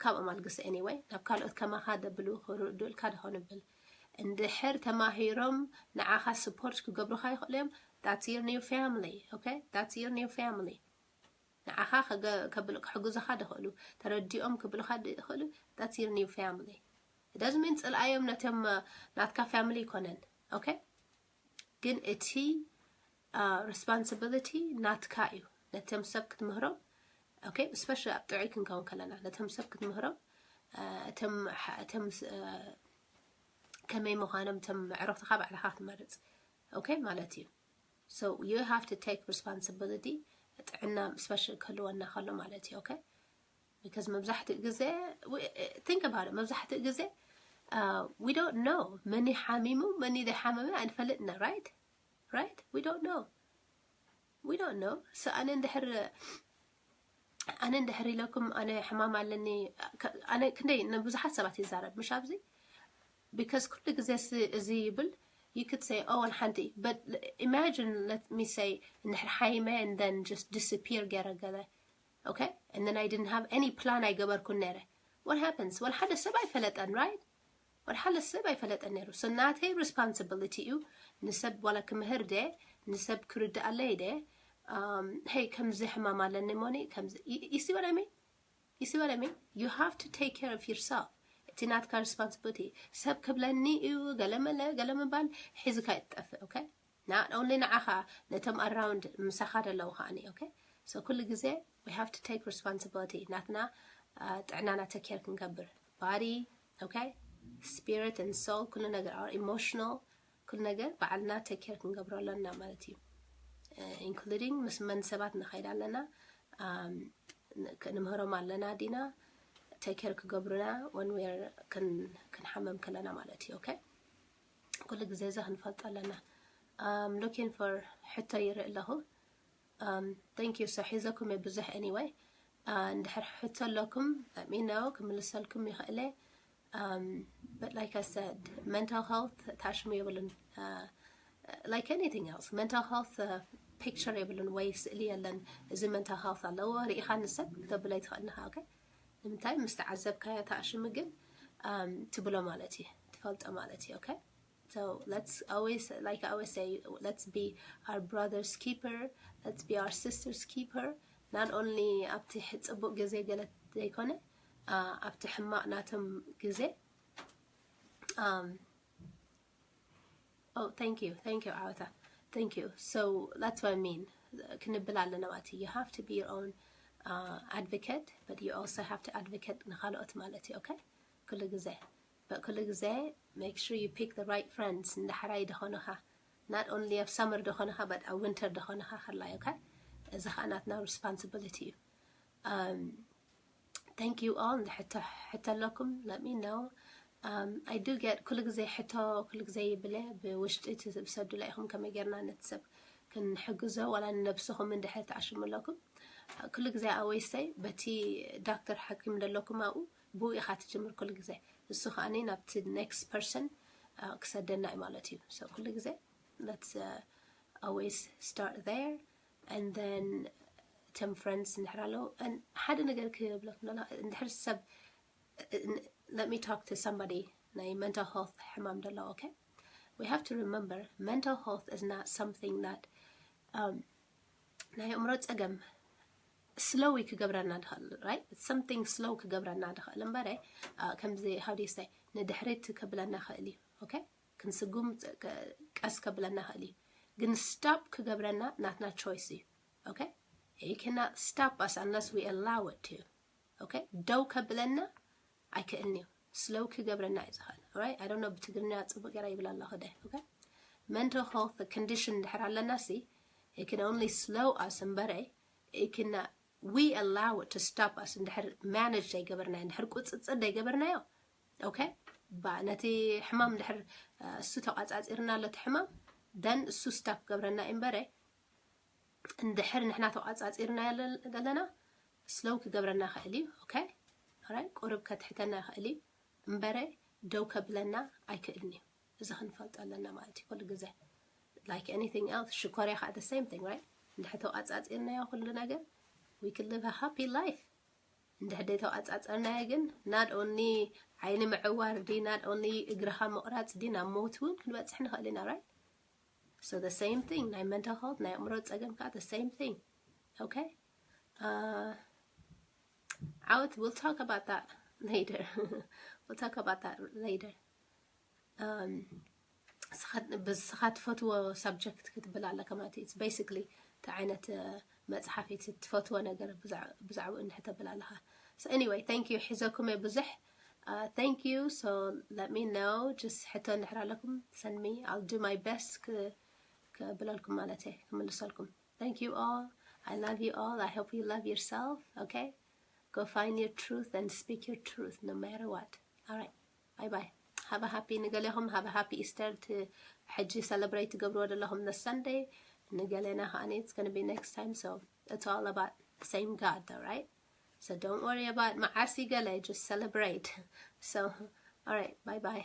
ካብኦም ኣልግስ anyway ናብ ካልኦት ከማኻ ደብሉ ክርድኡልካ ደኾኑ ብል እንድሕር ተማሂሮም ንዓኻ support ክገብሩኻ ይኽእሉ እዮም that's your new family okay that's your new family ንዓኻ ክሕግዙኻ ደኽእሉ ተረዲኦም ክብሉኻ ይኽእሉ that's your new family doesn't mean ፅልኣዮም ነቶም ናትካ family ይኮነን okay ግን እቲ responsibility ናትካ እዩ ነቶም ሰብ ክትምህሮም okay especially ኣብ ጥዑይ ክንከውን ከለና ነቶም ሰብ ክትምህሮም እቶም ከመይ ምዃኖም እቶም መዕረፍትኻ ባዕልኻ ክትመርፅ okay ማለት እዩ so you have to take responsibility ጥዕና especially ክህልወና ከሎ ማለት እዩ okay because መብዛሕትኡ ግዜ think about it መብዛሕትኡ ግዜ we don't know መን ሓሚሙ መን ዘይሓመመ ኣይንፈልጥና right right we don't know we don't know so ኣነ እንድሕር ኣነ እንድሕር ኢለኩም ኣነ ሕማም ኣለኒ ኣነ ክንደይ ንብዙሓት ሰባት ይዛረብ ምሽ ኣብዚ because ኩሉ ግዜ እዚ ይብል you could say oh ሓንቲ but imagine let me say እንድሕር ሓይመ and then just disappear ገረ ገለ okay and then I didn't have any plan ኣይገበርኩን ነረ what happens ወላ ሓደ ሰብ ኣይፈለጠን right ወላ ሓደ ሰብ ኣይፈለጠን ነሩ so ናተይ responsibility እዩ ንሰብ ዋላ ክምህር ደ ንሰብ ክርድኣለይ ደ hey ከምዚ ሕማም ኣለኒ ሞኒ ከምዚ you see what I mean you see what I mean you have to take care of yourself እቲ ናትካ responsibility ሰብ ክብለኒ እዩ ገለመለ ገለምባል ሒዝካ ይትጠፍእ okay not only ንዓኻ ነቶም around ምሳኻ ደለዉ ከዓኒ okay so ኩሉ ግዜ we have to take responsibility ናትና ጥዕናና take care ክንገብር body okay spirit and soul ኩሉ ነገር our emotional ኩሉ ነገር ባዕልና take care ክንገብሮ ኣለና ማለት እዩ including ምስ መን ሰባት ንኸይድ ኣለና፣ um፣ ን- ክንምህሮም ኣለና ዲና፣ take care ክገብሩና when we're ክን- ክንሓመም ከለና ማለት እዩ። Okay፣ ኩሉ ግዜ እዚ ክንፈልጦ ኣለና። Um, looking for ሕቶ ይርኢ ኣለኹ። Um, thank you። So ሒዘኩም እየ ብዙሕ። Anyway፣ uh፣ እንድሕር ሕቶ ኣለኩም፣ let me know፣ ክምልሰልኩም ይኽእለ። Um, but like I said, mental health ታሽሙ የብሉን። Uh, like anything else, mental health uh, picture የብሉን ወይ ስእሊ የለን። እዚ mental health ኣለዎ ርኢኻ ንሰብ ክተብሎ ይትኽእል ንኻ። Okay፣ ንምንታይ? ምስ ተዓዘብካዮ ታሽሙ ግን um፣ ትብሎ ማለት እዩ፣ ትፈልጦ ማለት እዩ። Okay፣ so let's always, like I always say, let's be our brother's keeper, let's be our sister's keeper. Not only ኣብቲ ሕ- ጽቡቅ ግዜ ገለ ዘይኮነ፣ uh፣ ኣብቲ ሕማቅ ናቶም ግዜ። Um, oh, thank you, thank you ዓወታ። Thank you። So that's what I mean። ክንብል ኣለና ማለት እዩ። You have to be your own uh, advocate, but you also have to advocate ንኻልኦት ማለት እዩ። Okay፣ ኩሉ ግዜ፣ but ኩሉ ግዜ make sure you pick the right friends። እንዳ ሕራይ ደኾንኻ፣ not only ኣብ summer ደኾንኻ but ኣብ winter ደኾንኻ ከላይ። Okay፣ እዚ ኸዓ ናትና responsibility እዩ። Um, thank you all። እንድሕር ሕቶ ኣለኩም let me know። Um, I do get ኩሉ ግዜ ሕቶ፣ ኩሉ ግዜ ይብለ ብውሽጢ እቲ ብሰዱላ ኢኹም ከመይ ጌርና ነቲ ሰብ ክንሕግዞ ዋላ ንነብስኹም እንድሕር ትኣሽሙ ኣለኩም። ኩሉ ግዜ ኣወይሰይ በቲ ዳክተር ሓኪም ዘለኩም ኣብኡ ብኡ ኢኻ ትጅምር ኩሉ ግዜ። እሱ ከዓኒ ናብቲ next person ክሰደና እዩ ማለት እዩ። So ኩሉ ግዜ let's uh, always start there and then እቶም friends እንድሕር ኣለዉ። And ሓደ ነገር ክብለኩም ደላ፣ እንድሕር ሰብ let me talk to somebody ናይ mental health ሕማም ደለዎ። Okay፣ we have to remember mental health is not something that um, ናይ ኣእምሮ ጸገም slow ክገብረና ድኽእል፣ right? Something slow ክገብረና ድኽእል እምበረ ከምዚ how do you say ንድሕሪት ከብለና ኽእል እዩ። Okay፣ ክንስጉም ቀስ ከብለና ኽእል እዩ፣ ግን stop ክገብረና ናትና choice እዩ። Okay፣ he cannot stop us unless we allow it to። Okay፣ ደው ከብለና ኣይክእልን እዩ፣ slow ክገብረና እዩ ዝኽእል። Right፣ I don't know ብትግርኛ ጽቡቅ ገይረ ይብላ ኣለኹ ደ። Okay፣ mental health condition እንድሕር ኣለና ሲ it can only slow us እምበረ it can we allow it to stop us። እንድሕር manage ዘይገበርናዮ፣ እንድሕር ቁጽጽር ዘይገበርናዮ፣ okay፣ ባ ነቲ ሕማም እንድሕር እሱ ተቋጻጺርና ኣሎ እቲ ሕማም then እሱ stop ክገብረና እዩ እምበረ እንድሕር ንሕና ተቋጻጺርና ዘለና slow ክገብረና ይኽእል እዩ። Okay፣ right፣ ቁሩብ ከትሕተና ይኽእል እዩ እምበረ ደው ከብለና ኣይክእልን እዩ። እዚ ክንፈልጦ ኣለና ማለት እዩ ኩሉ ግዜ። Like anything else፣ ሽኮርያ ከዓ the same thing, right? እንድሕር ተቋጻጺርናዮ ኩሉ ነገር we can live a happy life። እንድሕር ደይ ተቋጻጸርናዮ ግን not only ዓይኒ ምዕዋር ድዩ፣ not only እግርኻ ምቕራጽ ድዩ፣ ናብ ሞት እውን ክንበጽሕ ንኽእል ኢና። Right? So the same thing፣ ናይ mental health፣ ናይ ኣእምሮ ጸገም ከዓ the same thing። Okay? Uh, ዓወት፣ we'll talk about that later. We'll talk about that later. Um, ስኻ ትፈትዎ subject ክትብል ኣለካ ማለት እዩ። It's basically እቲ ዓይነት መጽሓፍ እቲ ትፈትዎ ነገር ብዛዕባኡ እንድሕር ተብል ኣለኻ። So anyway, thank you። ሒዘኩም እየ ብዙሕ። Uh, thank you። So let me know። Just ሕቶ እንድሕር ኣለኩም send me። I'll do my best ክብለልኩም ማለት እየ፣ ክምልሰልኩም። Thank you all። I love you all። I hope you love yourself። Okay? Go find your truth and speak your truth no matter what. All right. Bye bye. Have a happy ንገሌኹም have a happy Easter። ሕጂ celebrate ትገብርዎ ዘለኹም the Sunday። ንገሌና ከዓኒ it's gonna be next time። So it's all about the same God, all right? So don't worry about መዓስ ገለ፣ just celebrate። So all right, bye bye።